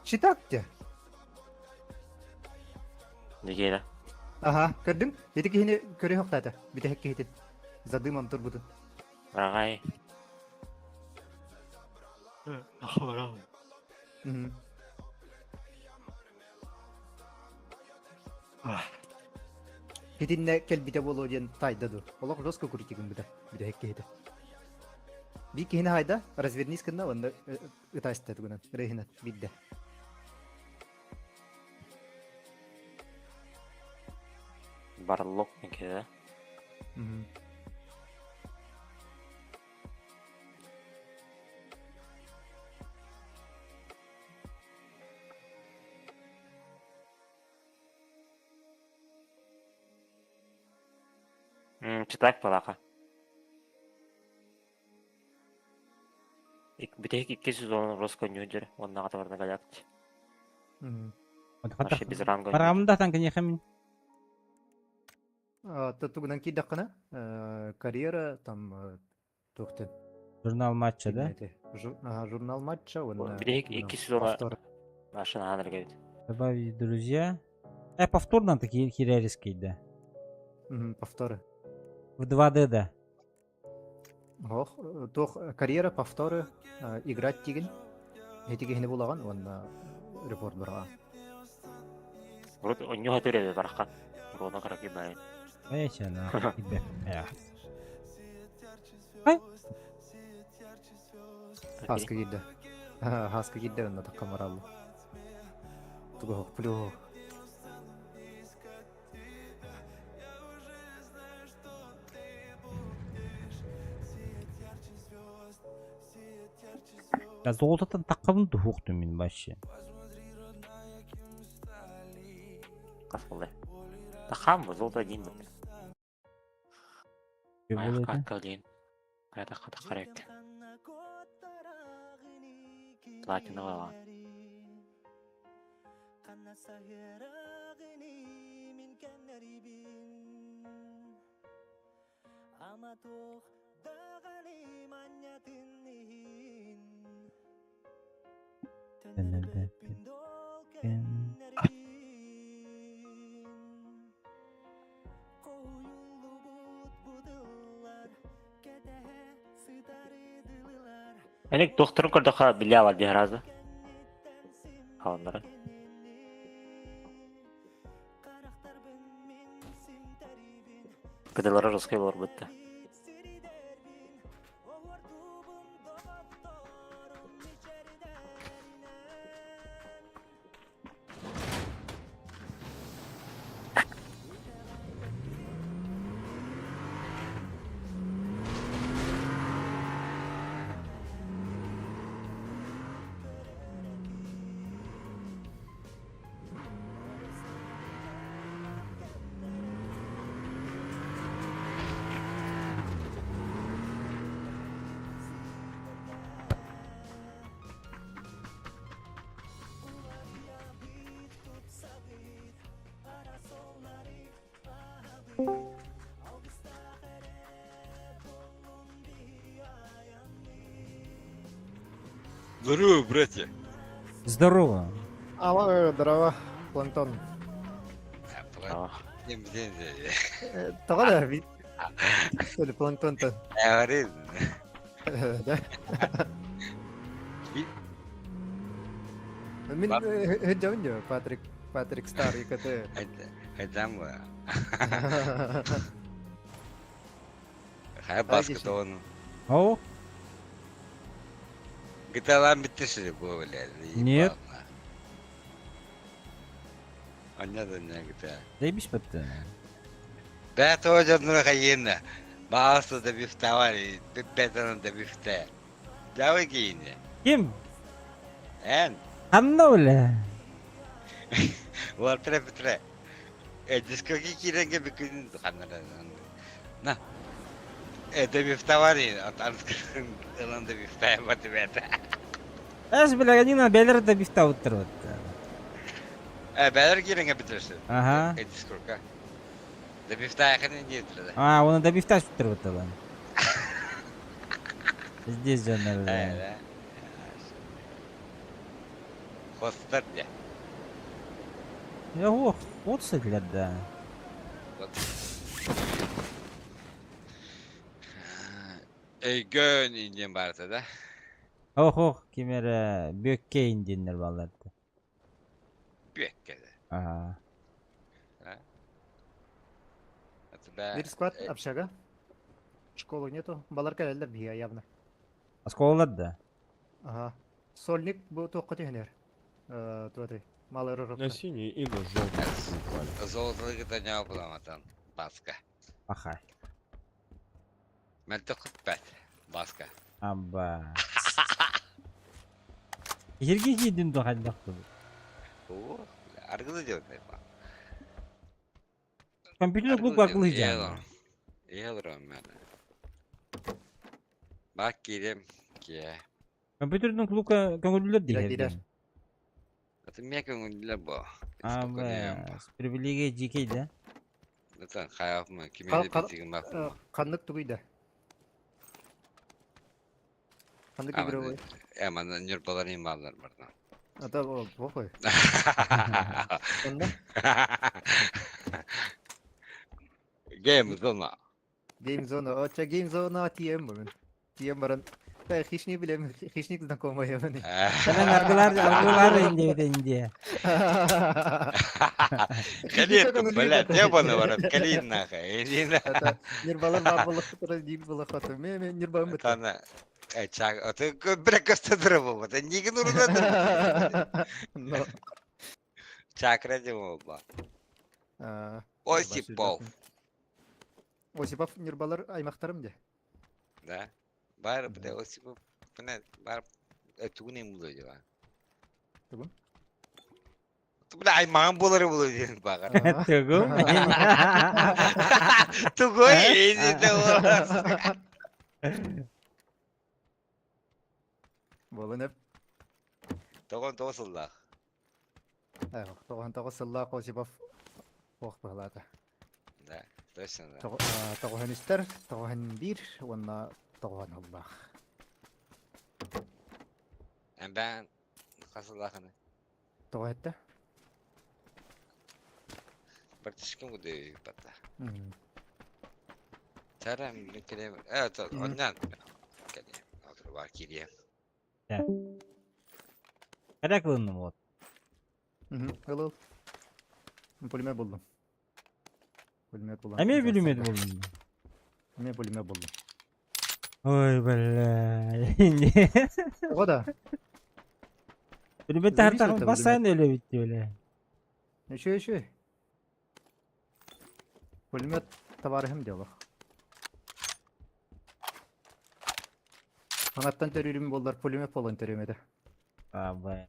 Читак дии. Неге Аха, көрдүҥ? Ити киһини көрүө Бүтэһик киһитин. За дымом турбутун. Барагай. Мгм. Итиннэ кэлбитэ буолуо диэн таайда дуу. Олох жестко крутигын быта. Бүтэһик киһитэ. Биир киһини хайда, развернись гынна уонна ытаста тугунан, рейһинэн биирдэ. Барлок неге Мгм. Читак балака. Бүтэһик икки сезон Росконньуйдер уонна аҕата Галакти. Вообще без ранга. Барамын да танка мин. Тугунан киирдэххинэ, карьера там туохтан. Журнал матча, да? Журнал матча уонна Бүтэһик икки сезона Наша наһаа эбит. Добавить друзья. Повторно такие херяриские, да. Повторы. В 2D, да. Ох, туох карьера повторы играть тигин. Этигиһини булаган уонна репорт бараҕа. Урут онньуха төрөбө бараххан. Руона караки бай. Эче на. Хаска киирдэ. Хаска киирдэ онно такка бараллы. Тугу плю. Я золототан таккабын духуктум мин вообще. Хас буолла? Тахам бу золото один бу. Айхка диэн. Хайата хата харек. Платиновый. Эник докторун көрдөхө биле алар дии разы. Хааллара. Кыдылара русский болор бытта. Здорово, братья. Здорово. Алло, здорово, Планктон. Тоҕо да Или планктон-то. Да. Мин höддöön ju Патрик Патрик Стар ИКТ. Хайдам Хай баскетон. О? GTA bitti bu öyle. Нет. Аннада не GTA. Заебись бітті. Бә тоже нура Баасы да бифтавари, бетаны да бифте. Давай кейіне. Ким? Эн. Ханна өлі? Валтре петре. Дискоги киренге бикүн ханнара. На. Да бифтавари, атан да бифтая бат бет. Әз билеген бәлер да бифта уттыр. Бәлер киренге битресе. Ага. Дискорка. Да бифтая ханы не трада. А, оны да бифта уттыр вот Здесь же, наверное. Хостар я. Ох, вот да. Өйгөн инден барда да. Ох, ох, кимере бөкке инденнер баларды. Бөкке. Ага. Бир склад общага. Школы нету. Баларка әлдә бия явно. Школалар да. Ага. Сольник бу тоққа тегенер. Э, туаты. Малый ророкка. На синий и на желтый упали. Золотолыгы не обламатан. Баска. Ахай. Мен тоқыт Баска. Абба. Жерге жейдім дұған О, аргылы деп Компьютер клуб арқылы жан. Елром мен. Бак кирем ке. Компьютердын кулука көҥүллэр Кирэр, диһэр. кирэр. Это мне көҥүллэр бо. А, бля, привилегия дикий, да? Это хайапмы, кими Хал- де хал- битигин бак. Ханнык тугуй да? Ханнык игровой? Эмана нюрбалар ималлар бардан. А то похуй. Онно? Гейм зона. Game Zone. Оча Game Zone тием бу. Тием баран. Та хищник билем, хищник знакомый мени. Сен аргылар, аргылар инде инде. Калин, блядь, ебаный ворот, калин нахуй. Иди на. Нирбалар бар булып тора, дим булып хаты. Ме ме нирбам бит. Тана. Чак, а ты бля костадыр бу. Это не гнурда. Но. Чакра демо ба. Осипов. Осипов нирбалар аймактарым де. Да. Бар, бля, Осипов. Бля, бар. Тугун булу дела. Тугун? Бля, аймагым болар булу ден багар. Тугум. Тугой, иди да. Болын эп. Тогон тосуллах. Тоҕон тоҕус сыллаах Осипов ох быһалаата. Да, точно да. Тоҕуһун истэр, тоҕуһун биир уонна тоҕуһун ыллаах. Бен хасыллаханы. Тоҕо этте? Бартишкин куды пата. Тарам келем. Это оннан. Келем. Отыр бар кирия. Кара кылынным вот. Ыл ыл. Пулемет булдум. Пулемет булам. Эме пулемет булдум. Эме пулемет булдум. Ой, бля. Ого да. Пулемет Зависит тартак от басайын эле битти эле. Еще еще. Пулемет товарищем дело. Анаттан төрүрүм болдар пулемет болон төрөмөдө. А, бля.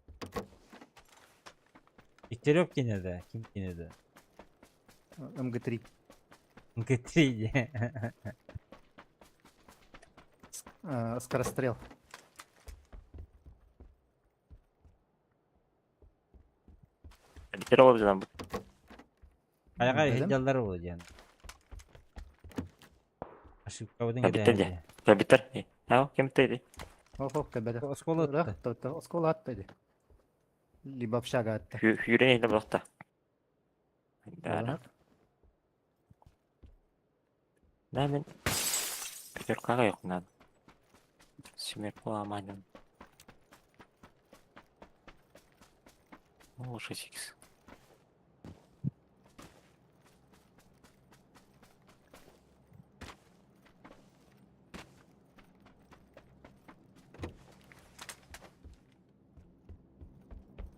Иктереп кинеде, ким кинеде? МГ3. МГ3. Скорострел. Битер олып жан. Аяга Билем. хеджалдар болду жан. Ошибка бодун Битер кете. же. Битер. А, кем тейди? Ох, ох, кебеде. Осколы атты. Оскола атты ди. Либо общага атты. Хүрен эле булакта. Да. Да мен Пятеркага yok надо. Семерку аманин. О, 6х.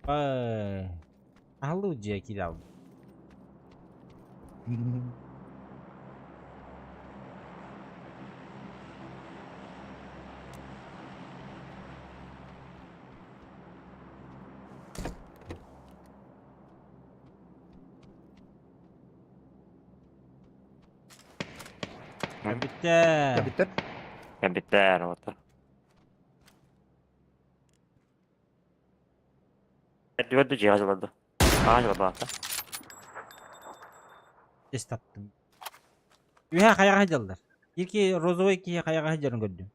Ай. Алу же кидал. Битте. Кабиттер. Битер вот. Дүөдү жиһазылады. Аажылабаата. Тест таптым. Үһә каяга жалдар. Ирки розовый ки каяга жарын көрдүм.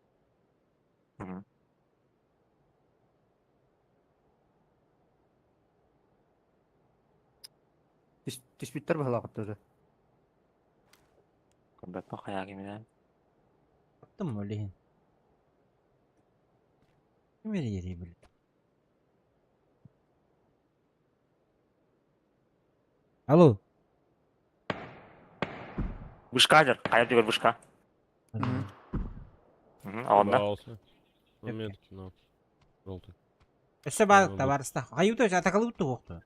Түспүттер баһалаах тоже. Көрбөппүн хайаа киминэн. Таптым олehen. Ким ери бил. Алло. Вышка дер. Хайа түгөр вышка. Онна. Дался. На метке, на. Желтый. Өссө бар табарыста. Каюта атакалып тукту.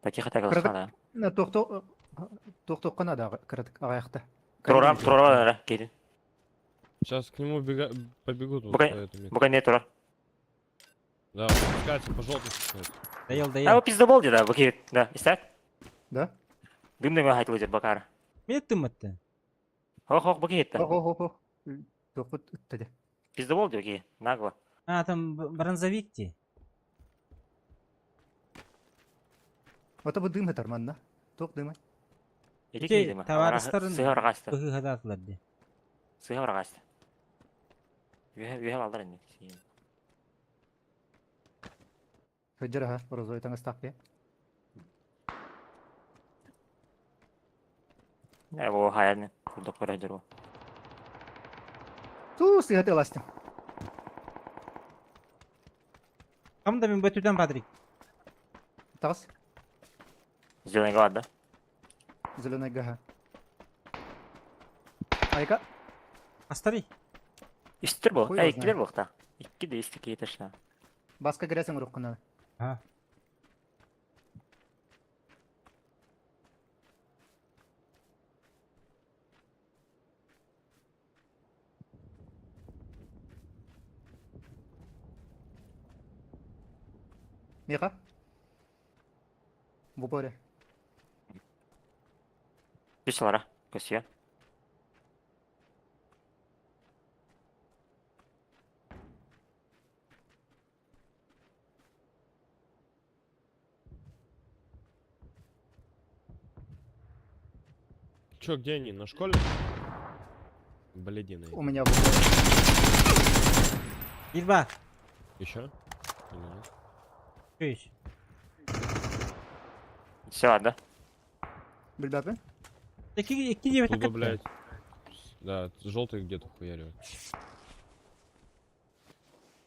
Таких атакалыскана. На тохто тохтоккана да кыратык агаякта. Турарам, турарам келин. Сейчас к нему бега... побегут вот Бугай- по этой метке. Буга не турар. Да, он спускается, по желтой спускается. Дайыл А дайыл. пиздобол да, буки. Да, истер? Да? Дымны хайтылы жер бакара. Мен тымытты. Хох хох буки Ох, ох, ох, ох. Тохпут үттеде. Пиздобол диyor ki нагло. А, там бронзовик ти. Ото бу дым ытар манна. Туох дымай? Ити Ити киһи табаарыстарын Сыһа барҕаста. быһыыһадаатылар дии. Сыһа барҕаста. Үөһэ үөһэ балдар инник. Сылдьар аһа, розовый таҥастаах киһи. Э, бу хайаны курдук көрөдөр бу. Туу, сыһаты ыластым. Кам да мин бөтүтэн Патрик. Таҕыс. Зеленый бар да? Зеленый гаһа. Айка. Астарый. Истер бу. Хуй Эй, его иккилер знает. буохта. Икки да исти киһи точно. Баска грязь оҥоруоххун А. Миха? В упоре. Үс алара. Көсүйө. Чё, где они? На школе? Блядина. У меня в упоре. Едва. Еще? Или нет? Чуешь? Все, ладно. Бильбапы? Икки икки диэбит Туда, блядь. Да, желтый где-то хуяривает.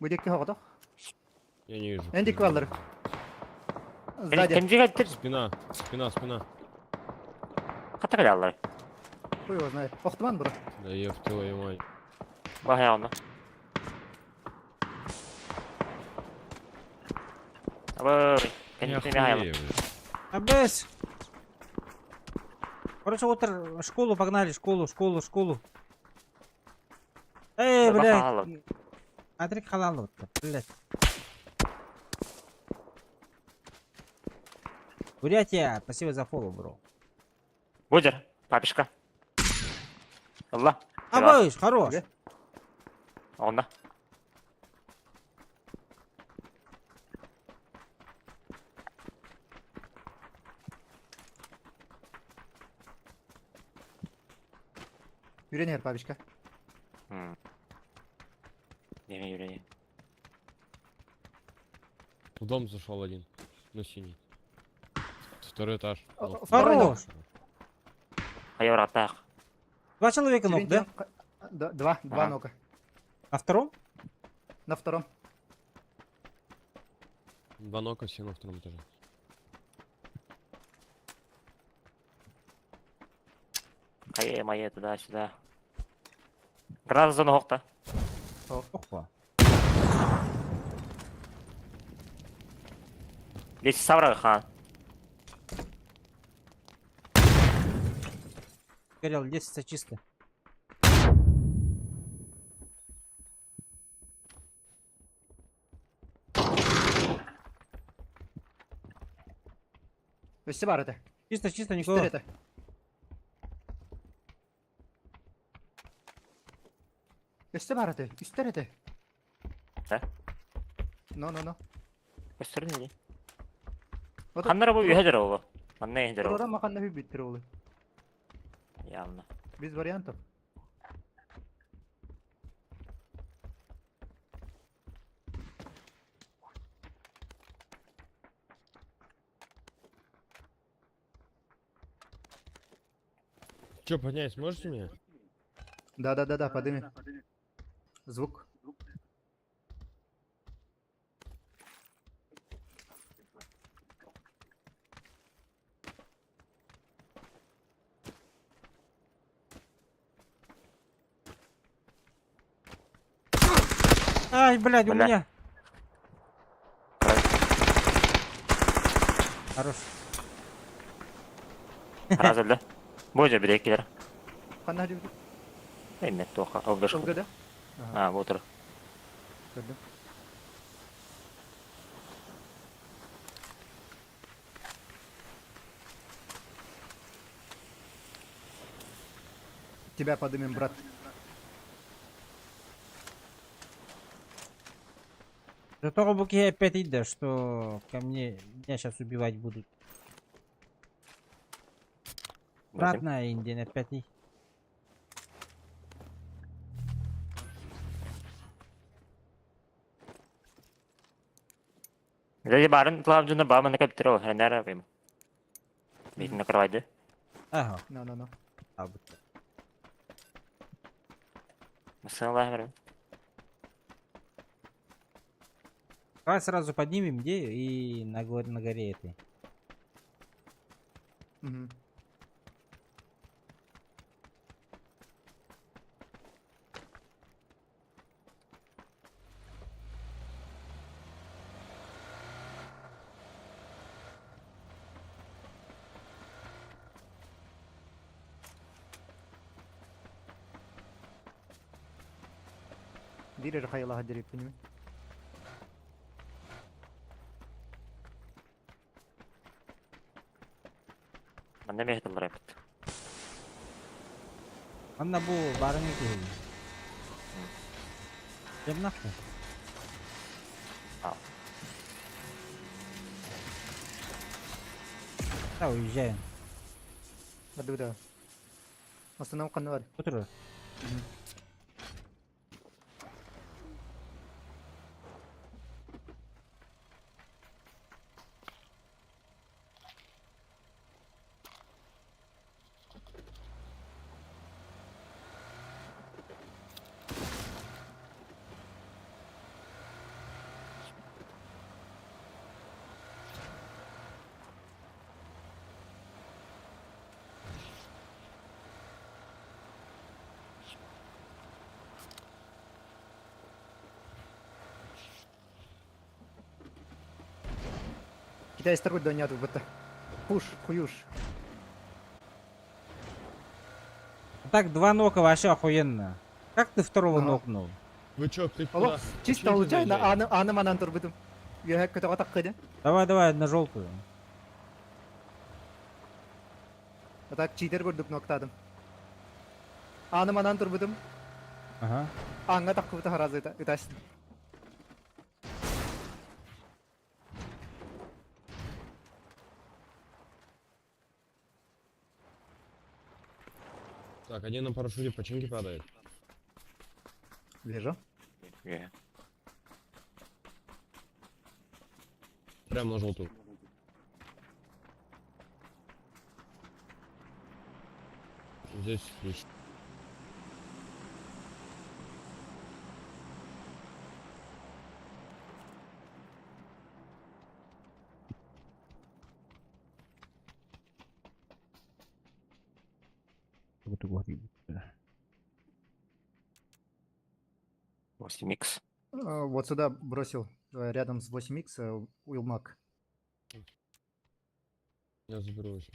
Будекки хоҕотох. Я не вижу. Энди кваллер. Сзади. Кемдигэ Спина, спина, спина. хата кэлэллэр. Хуй его знает. Охтуман бро. Да еб твою мать. Баһа онно. Абы, Я кэнники хайла. хуею, блядь. Абэс! Короче, вот школу погнали, школу, школу, школу. Эй, Да блядь. бахалов. Адрик халал блядь. Бурятия, спасибо за фоллоу, бро. Будер, папишка. Алла. Абыш, хорош. Где? Онно. Yürüyen her папичка. Неме юрени. В дом зашел один. На синий. Второй этаж. О, Ну, второй Хорош. Хайа бараттаах. Два человека ног, да? Да, два, два Ага. нока. На втором? На втором. Два нока все на втором этаже. Хайа моя туда-сюда. Граната зона хокта. Опа. Здесь савра хан. Горел, лестница чисто. Өссө бар это. Чисто, чисто, никого. Үстер это. Өссө бар это. Үстер это. Да? Но, но, но. Көстөрүн или? Вот Ханнара бу үһэ олу. Манна үһэ Турара маханна бүттер олы. Явно. Без вариантов. Че, поднять сможете меня? Да, да, да, да, подыми. Звук. Ай, блядь, у Бля. меня. Хорош. Разылды. Бу же бир экилер. Ханна дип. Эмне тоха. Алгаш. Ылгы да? А, вот тур. Көрдүм. Тебя подымем, брат. Зато буки опять идет, что ко мне меня сейчас убивать будут. Обратно Индия опять и. Дядя барын клавдюна ба мана каптырыл, хренара вим. Бит накрывайды. Ага. No, no, no. А, вот. Масалах верим. Давай сразу поднимем где и на горе, на горе этой. Мгм. Биир эрэ хайалаһа диэбиппин Манна эмиэ тыллар эбит. Манна бу барыҥа киһи. Темнахты. А. Да, уезжаем. Бардыбыта. Останам ханна бар. Утро. Китайстар доняту бытта. Пуш, хуюш. Так, два нока вообще охуенно. Как ты второго Ага. нокнул? Вы чё, ты Олох, куда? чисто Почему ты случайно заезжаешь? аны аны манан турбутум. Үөһэ көтөҕө таххыды. Давай, давай, на желтую. А так читер көрдүк ноктадым. Аны манан турбутум. Ага. Аңга таххыбыта харазыта ытас. Так, один на парашюте починки падает. Вижу. Үө. Прям на желтую. Здесь ключ. Вот вот. 8х. Вот сюда бросил рядом с 8х Уилмак. Я заберу еще.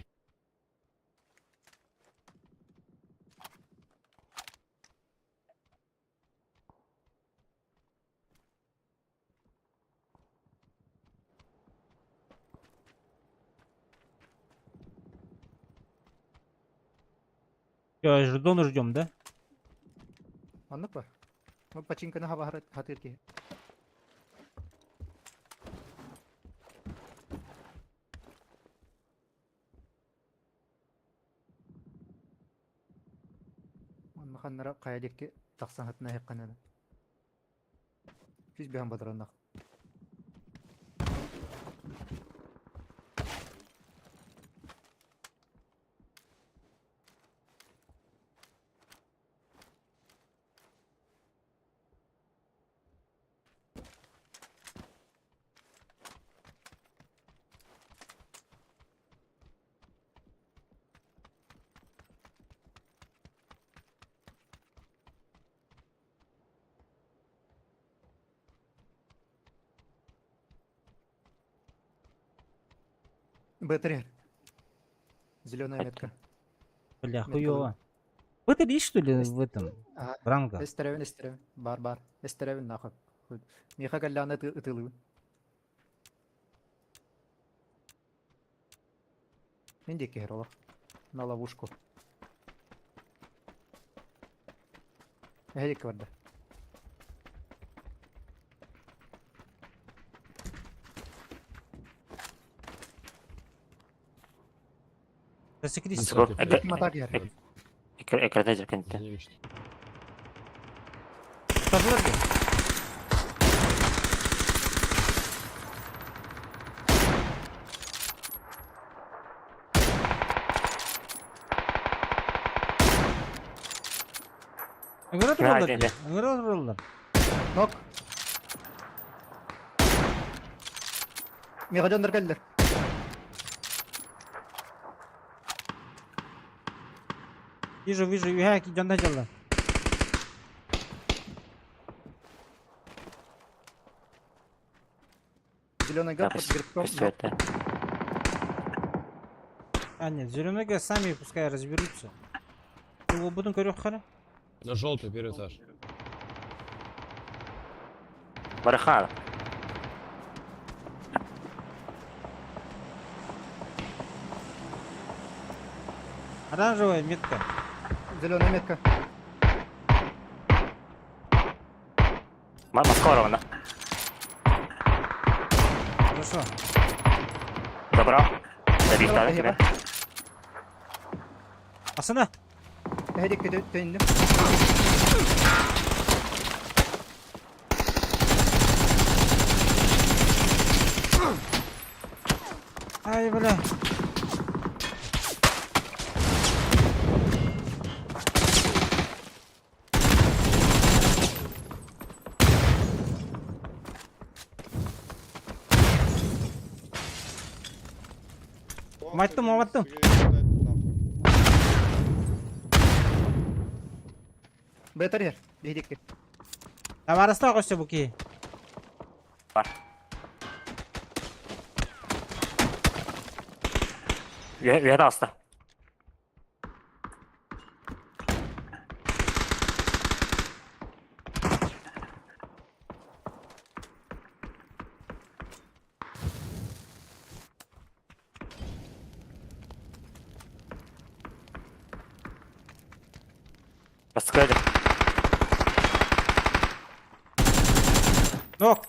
Все, зону ждем, да? Маннык ба? Ну починканы хаба хатыр ки. Онна ханнара кая дикки тахсан хатына хекканана. Жүз бэхэн бадыраннах. Б3. Зеленая метка. Бля, Метка хуёво. В этом есть, что ли, в этом? Ага. В рангах? Эстеревин, эстеревин. Бар, бар. Эстеревин нахуй. Миха калляны ытылыбын. Мен диэки иһэр олох. На ловушку. Эһэ диэки барда. Засекрись. Высокий Это- прям. Матак яр. Экраны зеркальные. За ними что? Тазылар дии. Ыҥыра тураллар дии. Ыҥыра тураллар. Нок. Миэхэ дьоннор кэллэр. Вижу, вижу, үһэ дьонно дьалла. Зеленый газ под грибком. Көстүөттэ. А, нет, зеленые сами пускай разберутся. Буду көрүөх На желтый первый этаж. Барыхаа. Оранжевая метка. Зеленая метка. Москва ровно. Хорошо. Добро. Добить тебя. Асана. Эһэдик төннүм. Ай, бля. Маттым, маттым. Бетер ер. Эһэдик. Табарыстаах өссө бу киһи. Бар. Үөһэ таҕыста. Бастакы Нок.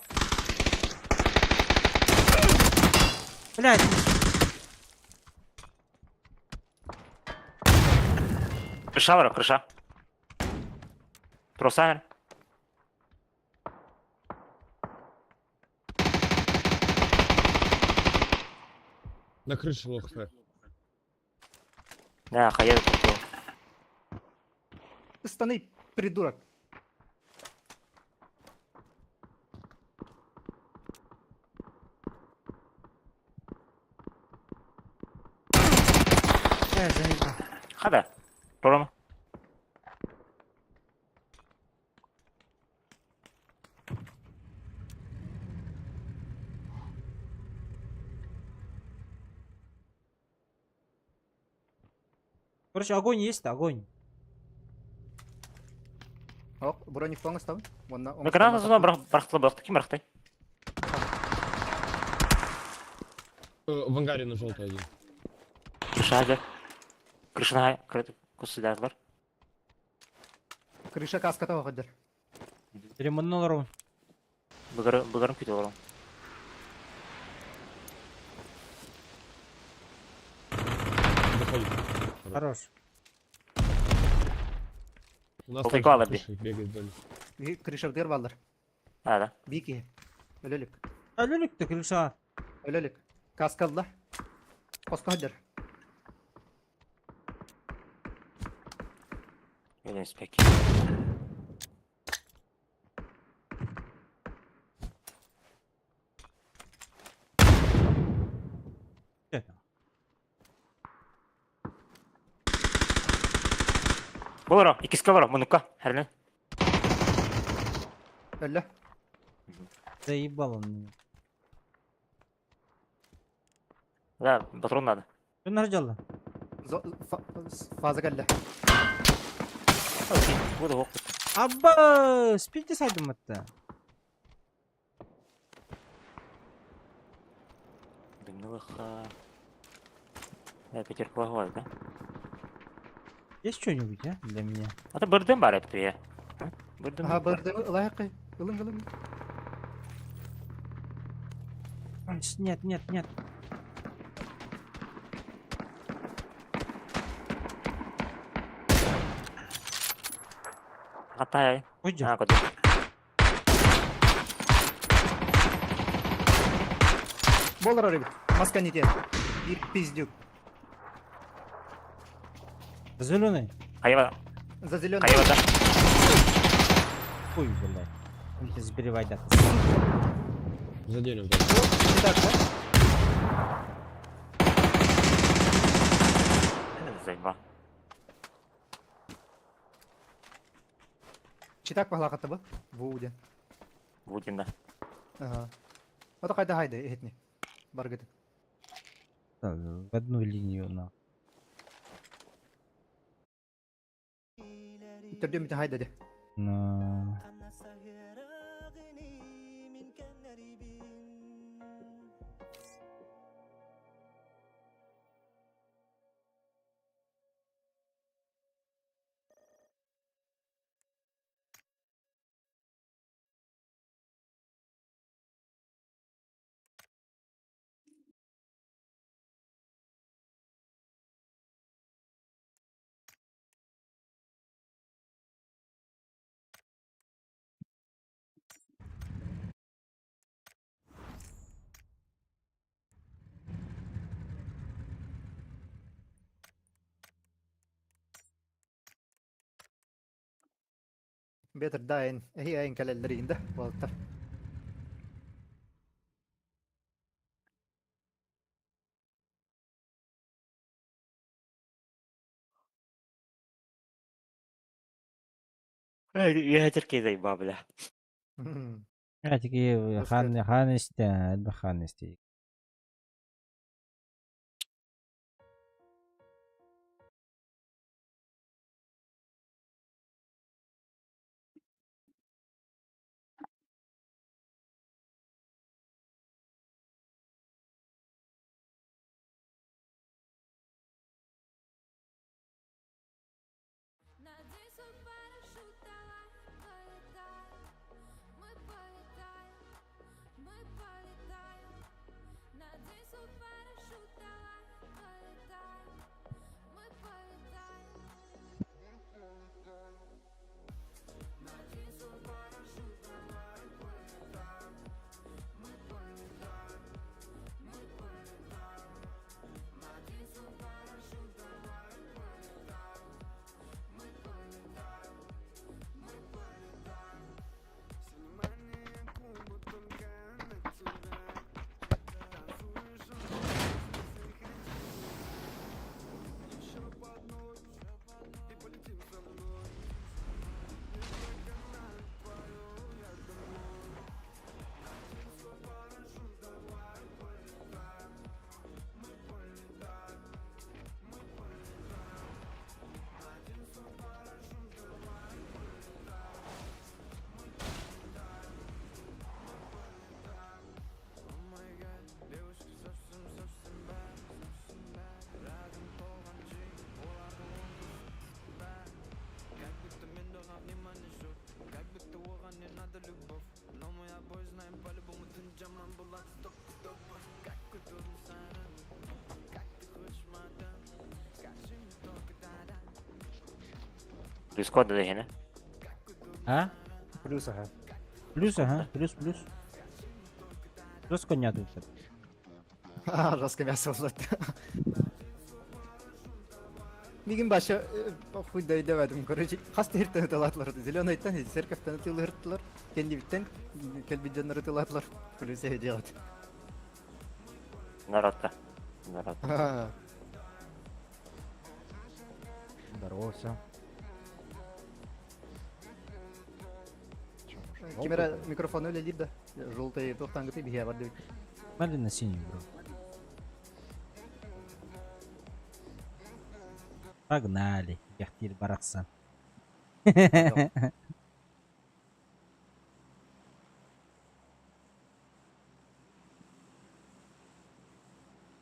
Блядь. Крыша бар, крыша. Просайр. На крыше лох хп. Да, хайа тут. Ыстаны, придурок. Бля, заебал. Хада. Прором. Короче, огонь есть, огонь. Ок, броник тоңыстабын. Онна Ну, граната зона барахтала барахта. Ким барахтай? В ангаре на желтый один. Крыша да. Крыша на кусыдарлар. Крыша каската оҕодер. Ремоннолору. Бұгырым бұгырым күтіп оларым. Заходит. Хорош. У нас Желтый также кала на крыше бегает вдоль. Крыша дыр баллар. А, да. Бики. Өлөлүк. Өлөлүк крыша. Өлөлүк. Каскалла. Қосқа Өлеміз пәк. Болар, икиске бар, мунука, хәрнен. Өллө. Заебал он меня. Да, патрон надо. Что наржала? Фаза кэллэ. Буду оқ. Абба, спите сайдым атта. Дымнылыха. Да, пятерка лагуаз, да? Есть что-нибудь, а, для меня? А то бырдым бар эпти, я. Бырдым. Аха бырды ылайыкы. Ылың ылың. Ай, Нет, нет, нет. Хаттай. Уйдьа. А, куда? Болар эбит. Маска не те. Бир пиздюк. Зеленый. Хайва. За зеленый. Хайва да. Хуй, блядь. Он тебя сберевайда. За деревом. да. Не так, да? Заебал. Читак пахлахата бу. Бу диэн. Будем, да. Ага. Ото хайда хайда иһитни. Баргыт. В одну линию, на. Төрдүм бит хайда де. На. Бетер дайын. Эһи айын кэлэллэрин да. Уолаттар. Я терки заебал, бля. Такие хан хан исте, элбэх хан исте. Плюс код да А? Плюс ага. Плюс, ага, плюс, плюс. Плюс коня тут. А, жестко мясо болот. Мигин баша хуй да өйдөбөдүм, короче, хас терден ыталаатылар. Зеленыйтан, церковьтан ытылырттылар, кендибиттен кэлбит дьоннор ытылаатылар. Плюс делать. Народ-то. Народ. Здорово все. Камера микрофон үлэлиир да. Желтый туохтаангыты биһиэ бар диэбит. Смотри на синий, бро. Погнали, Яхтир барахсан.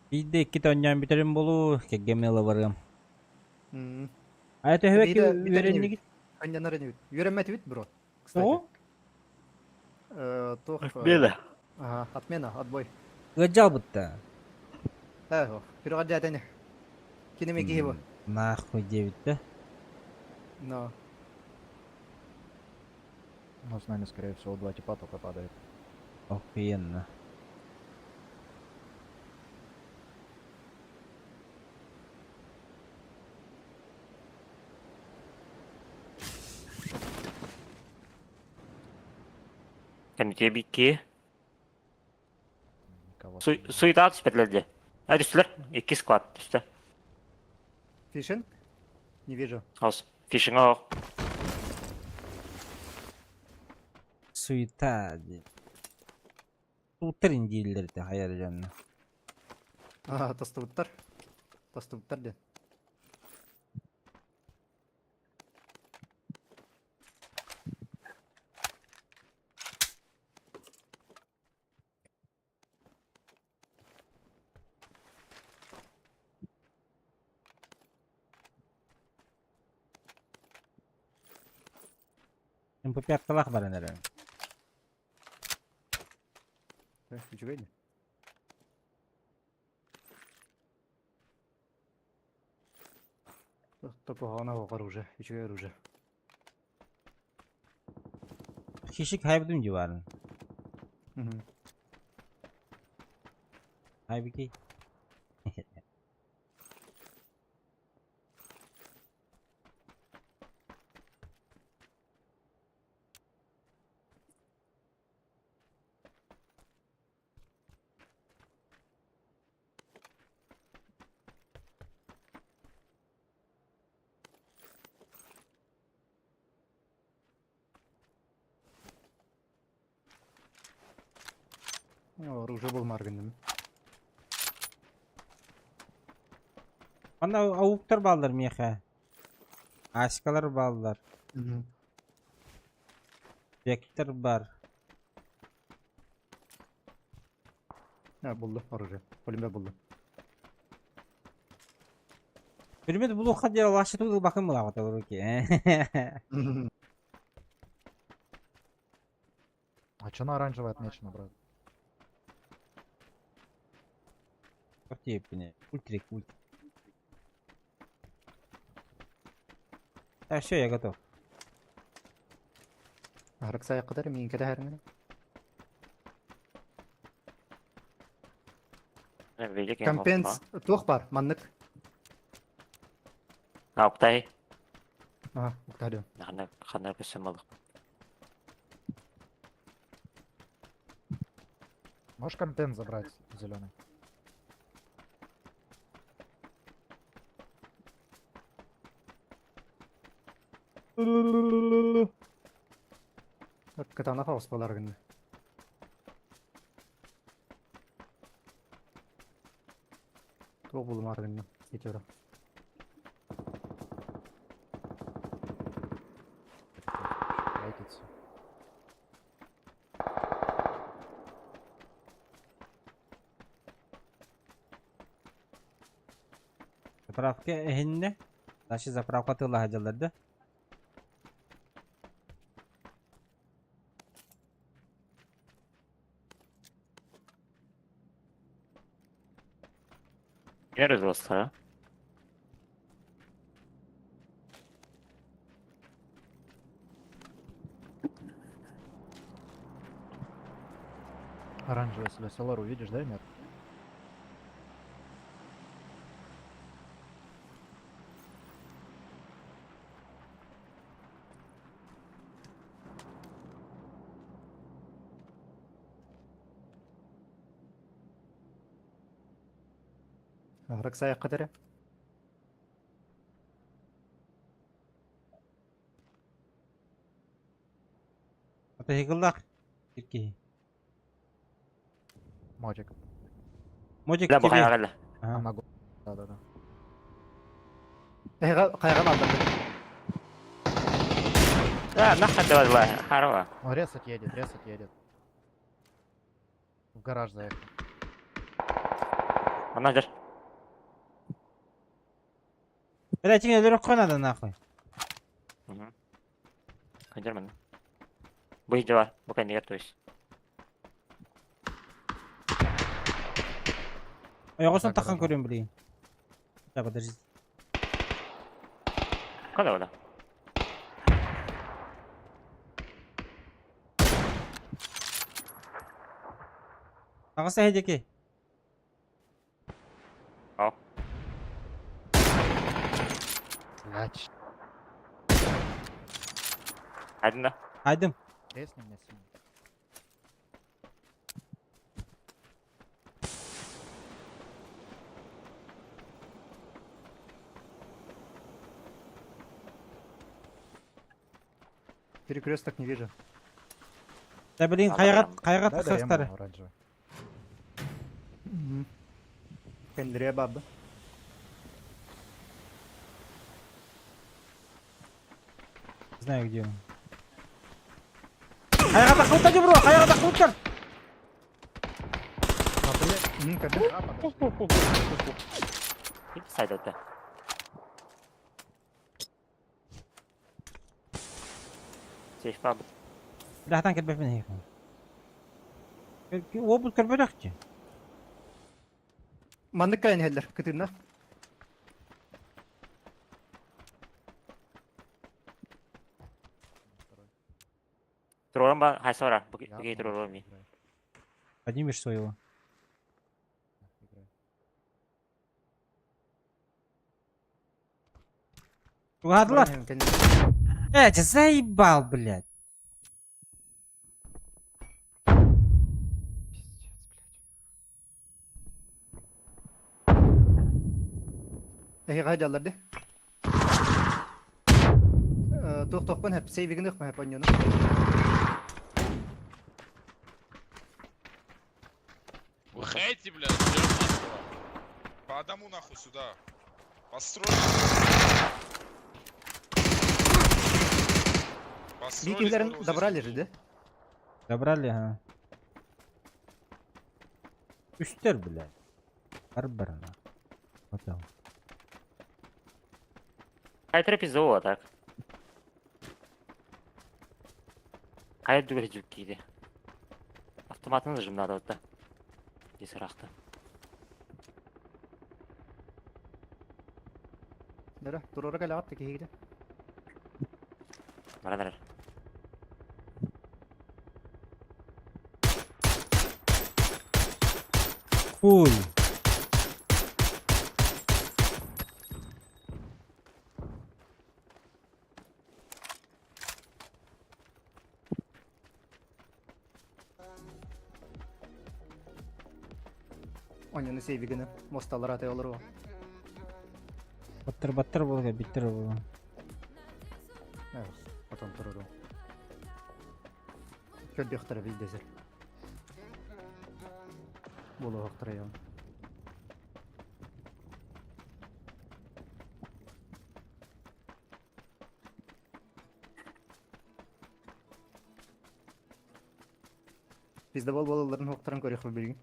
Биирдэ иккитэ оонньоон бүтэрим буолуу, кэргэммин ыла барыам. А төһө Биирдэ бүтэр үөрэннигит? Анньанар инибит. Үөрэммэтибит бро. Кстати. Тоҕо? Туох... Отмена. Ага, отмена, отбой. Ыалдьаабытта. Э, Пирога дьэтэни. Киними киһи бу. Нахуй диэбит да. Но. Но с нами, скорее всего, два типа только падает. Охуенно. Кэнники бикки. Никого. там нет. Суетаҕа түспэтилэр дии. А түстүлэр. Икки склад түстэ. Фишинг? Не вижу. Хос. Фишинга ох. Суета диэн. Туутар дииллэр этэ хайа эрэ дьонно. А, тостубуттар. Тостубуттар диэн. МП5-талаах баран эрэр. Үчүгэй дии. Топоһоно оружие, үчүгэй оружие. Хищик хайбытым дии баарын. Хайбики. Оружие булмар гынным. Манна ауктар бааллар миэхэ. Аськалар бааллар. Вектор бар. Ha, булду оружие. Пулемет булду. Пулемет булуохха диэри алааччы тугу ылбаккын булаабата руки. А чё на оранжевое отмечено, брат? Тиэппине. Ультрик, ультрик. Так, все, я готов. Арыксая кадar мин кэдэһэрин. Компенс туох бар маннык. А, уктай. Ага, уктадым. Ханна ханна көсөм Можешь контент забрать, зеленый? Кытаанах оҕус буолар гынна. Туох булумаар гынна. Ситиро. Лайтится. Заправка эһиннэ. Значит, заправка тыллаһа дьаллар да? Nerede dostlar? Оранжевый если увидишь, да, нет? Арыксая кадar. Атыһыгыллах. Кирки. Мотик. Мотик Ла бу тебе. хайаҕа Ага. А на Да-да-да. Эһига хайга бааллар. Да, нахуй давай, давай, харова. Он резать едет, резать едет. В гараж заехал. Она дер. Бля, тебе легко надо нахуй. Угу. Хадерман. Бу дела, пока не то есть. Ойоҕосон Так, тахан гаража. көрүм блин. Да, подожди. Когда вода? Таҕыс эһэ диэки. О. Блядь. Айдын да. Айдым. Резни меня сильно. Перекресток не вижу. Да блин, Ала хайаҕа барам. хайаҕа Дай даем тахсастар. оранжевый. Кендре бабы. Знаю где он. Хайаҕа тахсыбыттар дии бро, хайаҕа тахсыбыттар. А, бля, когда? Сайдата. Сейф бабыт. Бляхтан кэлбэппин эһиэхэ. Уопут көрбөтөх дии. Маннык кэлэн иһэллэр, кытынна. Турорум ба хайсора. Я Буги турорум ми. играю. Поднимешь своего. Играю. Угадла. Баран кэлэн. Э, ты заебал, блядь. Пиздец, блядь. Эһиэхэ дьаллар дии. Туох-туохпун хэп, сейвигин ыхма хэп онньону. Выходите, блядь, ждем вас. По одному нахуй сюда. Построились. Построились, Викинглерин вот здесь добрали вот. же, да? Забрали, ага. Үстер, блядь. Барбара. Вот он. Хайтры пизола так. Хайр дүгер жүк кийди. Автоматын зажимнады да. Десарахты. Дара, турора кэлэҕит да киһигитэ. Баран эрэр. Хуй. Онньону сейвигини мосталар атай олоруо. Баттыр баттыр буолга биттер буолла. Потом туруруо. Көрдүөхтэрэ билдэсэр. Буолуохтара ян. Пиздабол буолалларын хуохтарын көрүөхпүт билигин.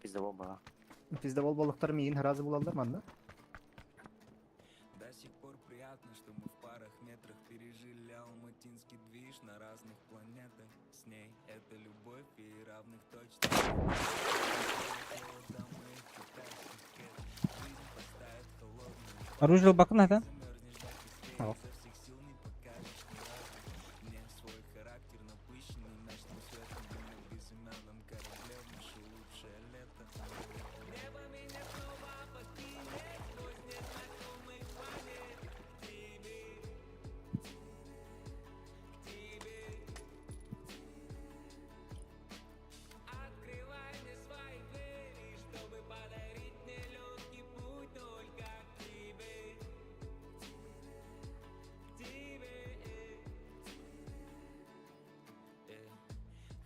Пиздабол баа. Пиздабол буолуохтар миигин сразу булаллар манна. До сих пор приятно, что мы в парах метрах пережили алматинский движ на разных планетах. С ней это любовь и равных точно. До моих китайских кет. Жизнь поставит холодную Оружие бакын это? Замерзнешь до костей, Ау. изо всех сил не покажешь ни разу. Мне свой характер напыщенный ночным светом на безымянном корабле в наше лучшее лето. Небо меня снова покинет сквозь незнакомый планет. К тебе, к тебе. Открывай мне свои двери, чтобы подарить мне легкий путь только к тебе. К тебе.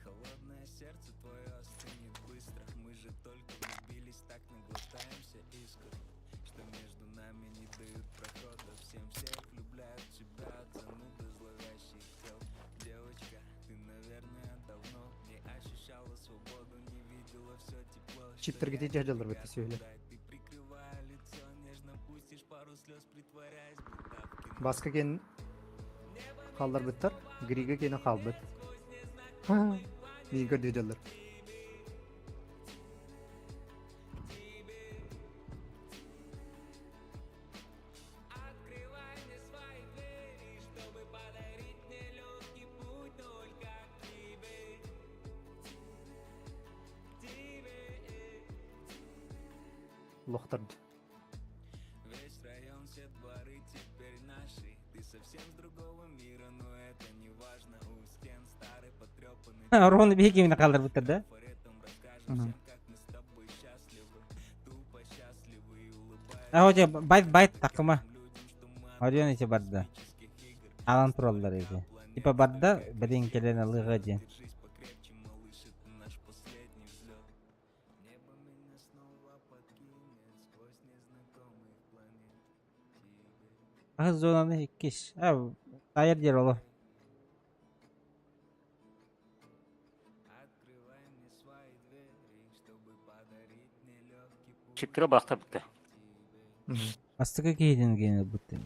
Холодное сердце твое остынет быстро. Мы же только влюбились, так наглотаемся искр, что между нами не дают прохода. Всем всех влюбляют в тебя, зануда зловещих тел. Девочка, ты, наверное, давно не ощущала свободу, не видела все тепло, что Чиптергите я дьадьалар тебе бытты сүһүлэ. дать. Ты прикрывая лицо, нежно пустишь пару слез, притворяясь, будто в кино. Баска киэн хаалларбыттар, Грига киэнэ хаалбыт. Миигин көрдүү дьаллар. Открывай мне свои двери, чтобы подарить мне легкий путь только к тебе. Лохтарды. Ровно биһиги кимини хаалларбыттар да? А вот байт байт такыма. Орион эти барда. Алан тураллар эти. Типа барда бэрин кэлэн алыга диэн. Аһыс зонаны иккис. А, тайыр диэр оло. Чиккире бахта битте. Астыкы киһитин гиэн ылбыттын.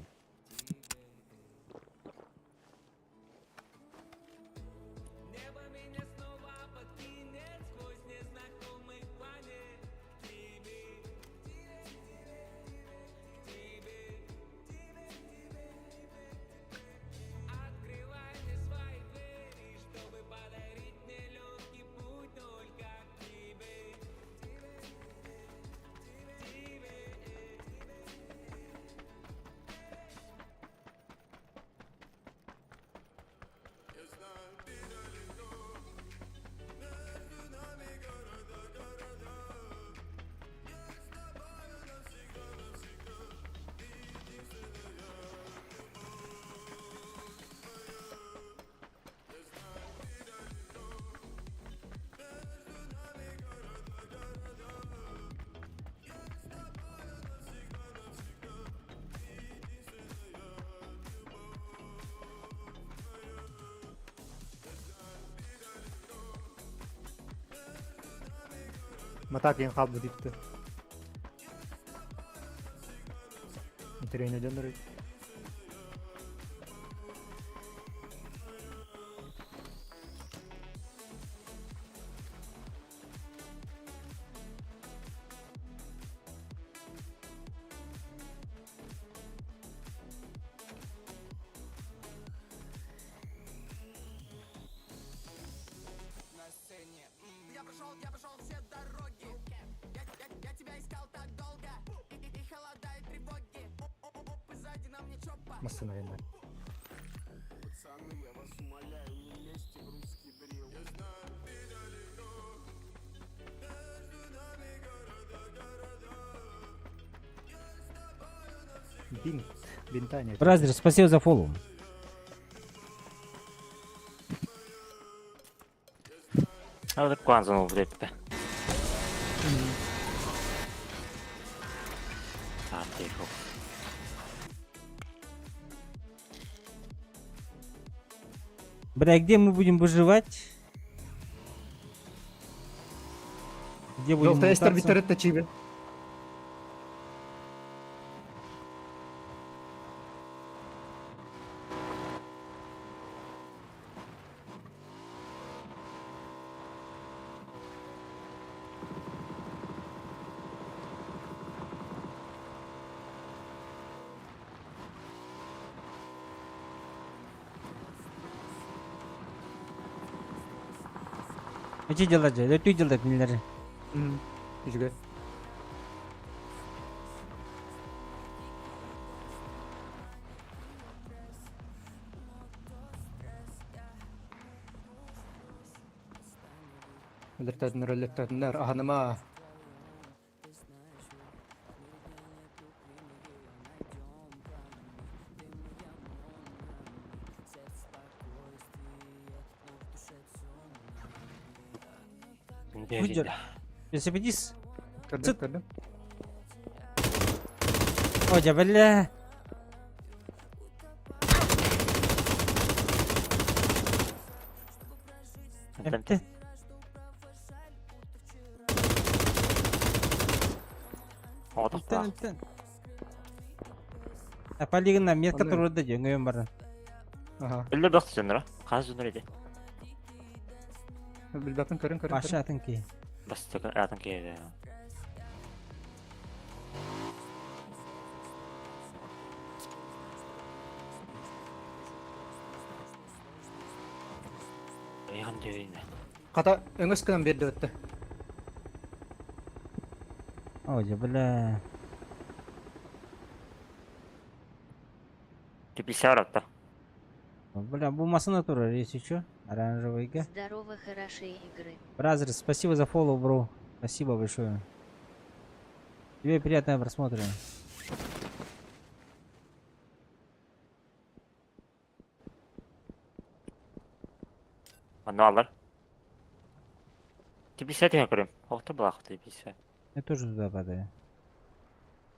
Матак диэн хаалбыт итти. Интэриэһинэй дьоннор Массыына айаннаан. Бинт. Бинта нет. Бразер, спасибо за фоллоу. Алып куанзан ол депті. Там тихо. Бля, где мы будем выживать? Где будем Жолта эстер лутаться? битерет чиби. Эти дела же, өтүү дела кинилер. Үчүгэй. Өлөртөтүнөр, өлөртөтүнөр, аһаныма. Выдер. Велосипедист. Көрдүм, Цыт. көрдүм. О, дьэ, бля. Эпти. Эптен, эптен. Полигонна метка Онно. турда дьөҥөйөн баран. Аха. Өллөр бахты дьонноро. Хас дьоннор ити. Билбэппин көрүн көрүн. Баша атын киһи. Бастакы атын киһи. Ыйхан дөйүнэ. Хата өҥөс гынан биэрдэ өттө. Ой, бля. Теплица баратта. Бля, бу масына турар, если чё. Оранжевыйга. Здорово, хорошие игры. Бразер, спасибо за фоллоу, бро. Спасибо большое. Тебе приятного просмотра. Манна алар. Теплица түһэн көрүм. Охто булаах теплица. Я тоже туда падаю.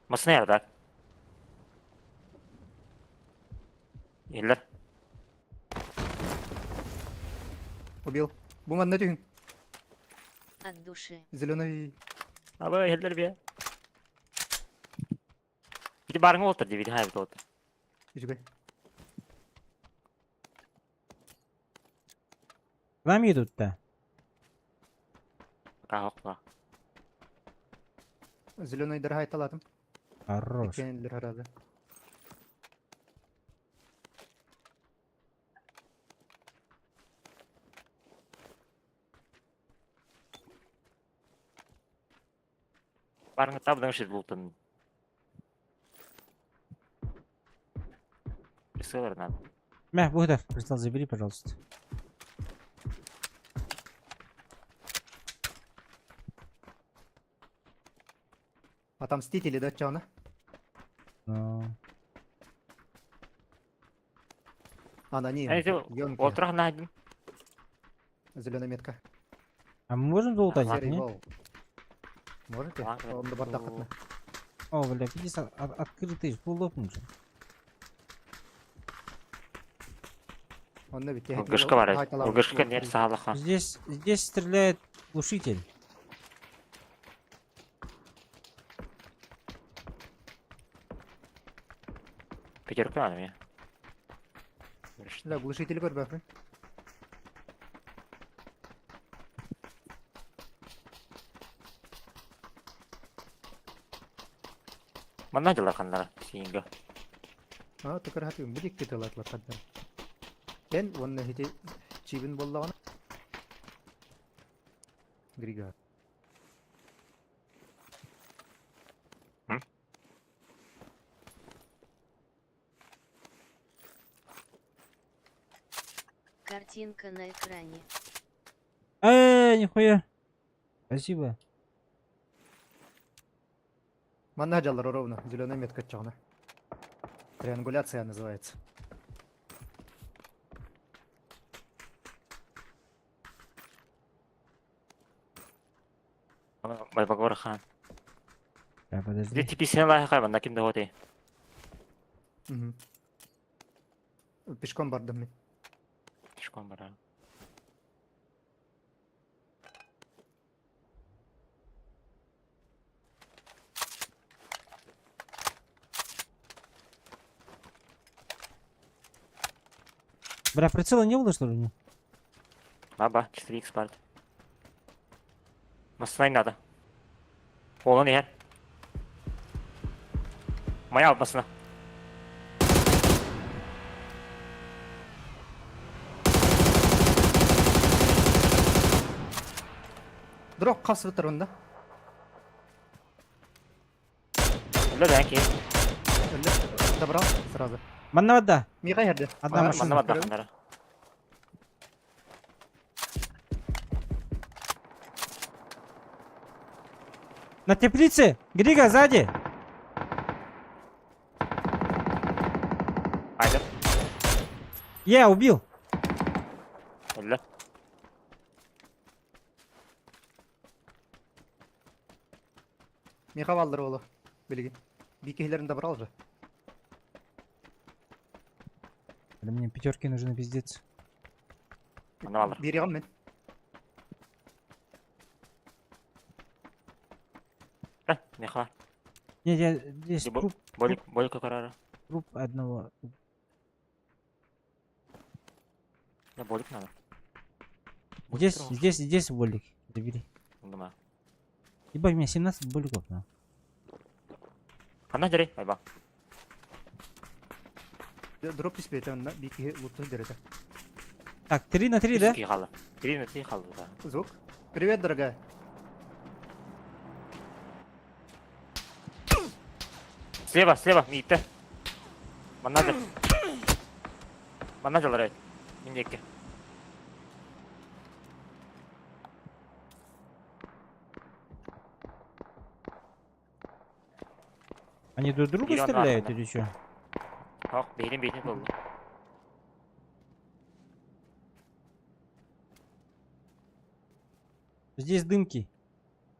Масына ярдар. Иллер. Убил. Бу манна түһүн. От души. Зеленый. Аба иһэллэр бия. Ити барыҥа уолтар дии, види хайбыт уолтар. Үчүгэй. К нам едут-то? Каһокла. Зеленый дырхайталатым. Хорош. Иккиэннэр харады. Барыңа табдан шит бултын. Рисовар надо. Мә, Богдан, кристалл забери, пожалуйста. Отомстители, да, чона? Ну, Аноним. Әйте, Ёнки. Олтырах найдым. Зеленая метка. А мы можем золото взять, Серый нет? вол. Можете? Ладно. Он на бортах одна. О, бля, пиздец, открытый, полопнул же. Он на бит. Гышка бар. Гышка не саалаха. Здесь, здесь стреляет глушитель. Пятерка надо мне. Да, глушитель көрбөппүн. Манна дела ханнара сиинга. А, тукар хатым бу дикки тылатлар хаддар. Эн уонна хити чибин боллагана. Грига. М? Картинка на экране. Э, нихуя. Спасибо. Манна жаллар ровно, зеленая метка чагына. Триангуляция называется. Байбагор хан. Бля, подожди. Ди типи сен лайха манна ким да Мгм. Пешком бардым мин. Пешком бара. Бля, прицела не было, что ли? у него? Аба, 4x бар. Масына надо. Олон иһэр. Мая албасына. Дроп касып тұр онда. Өлө да ки. Өллө. Добрал сразу. Манна вода. Миха ерде. Одна машина. Манна бадда ханнара. На теплице! Грига, сзади! Айда. Я убил! Өллө. Миха балдыр олу. Билги. Бикехлерин добрал же. Бля, мне пятерки нужны, пиздец. Манна балдыр. Бир мен. Э, меха. Нет, я здесь Либо- труп, Болик, болика карара. труп одного. Да, болик надо. Здесь, здесь, здесь болик. Забери. Думаю. Ебать, у меня 17 боликов, на. Ханна дери, айба. Дроп түспейт онна бикеhe луту дерете. Так, 3 на 3, да? 3 хала. 3 на 3 хала, да. Звук. Привет, дорогая. Слева, слева, Миитэ. Манна дьыл. Манна дьылар Мин диэки. Они друг друга Миллион стреляют нахуй. или что? Ох, бэйдин бэйдин буолла. Здесь дымки.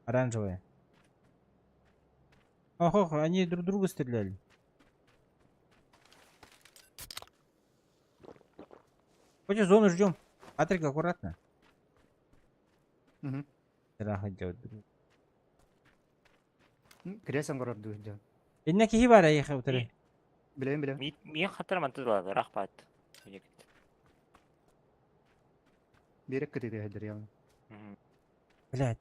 Оранжевые. Ох, ох, они друг друга стреляли. Хоть зону ждем. Патрик, аккуратно. Мгм. Страха делать. Креслом город дует, да. Инна киһи бар эйиэхэ утары. Билэм, билэм. Миин хаттара манты дула, рахпат. Берек кытыты хәдер явно. Блять.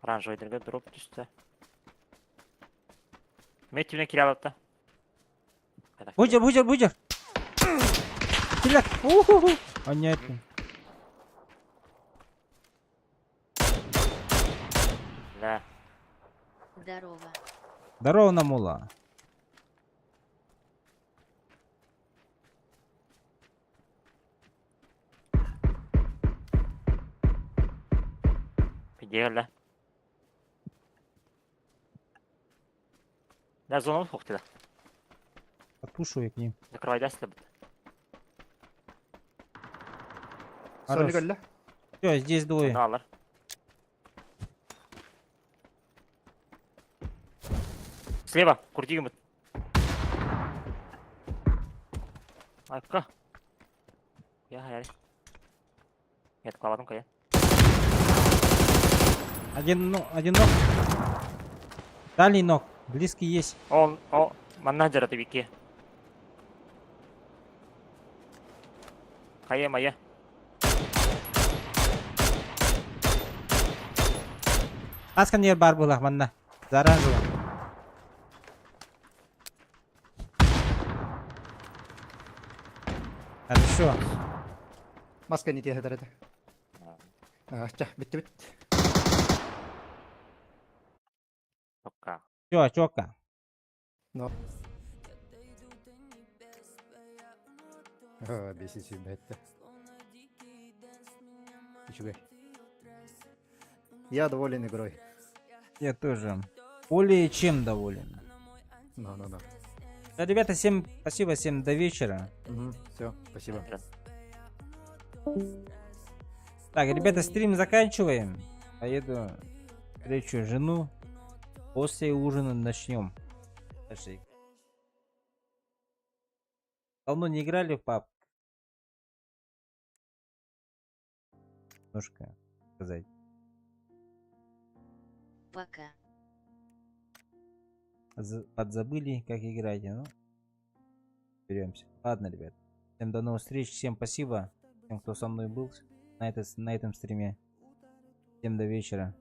Оранжевый дроп түстэ. Мен түнэ кире алатта. Бужар, бужар, бужар. Киллер. Уху. Понятно. Да. Здорово. Здорово, Намула. Идеально. Да, зону хуқтыда. Подпушиваю к ним. Закрывай да, слабо. Хорош. Сонник өллө. Все, здесь двое. Алар. Слева, крути Айка. Я hayal. Нет, клавадым кая. Один, ну, один ног. Дальний ног. Близкий есть. Он, о, менеджер это вики. Кая моя. Аскан бар булах манна. Заранжево. Хорошо. Маска не тиһэ это. А, ча, битте бит. Пока. Все, чётко. Но. А, бесит это. Үчүгэй. Я доволен игрой. Я тоже. Более чем доволен. Ну, ну, ну. Да, ребята, всем спасибо, всем до вечера. Все, спасибо. Так, ребята, стрим заканчиваем. Поеду встречу жену. После ужина начнем. Дальше. Давно не играли в паб. Немножко сказать. Пока. Подзабыли, как играть, ну. Беремся. Ладно, ребят. Всем до новых встреч. Всем спасибо. Всем, кто со мной был на этом стриме. Всем до вечера.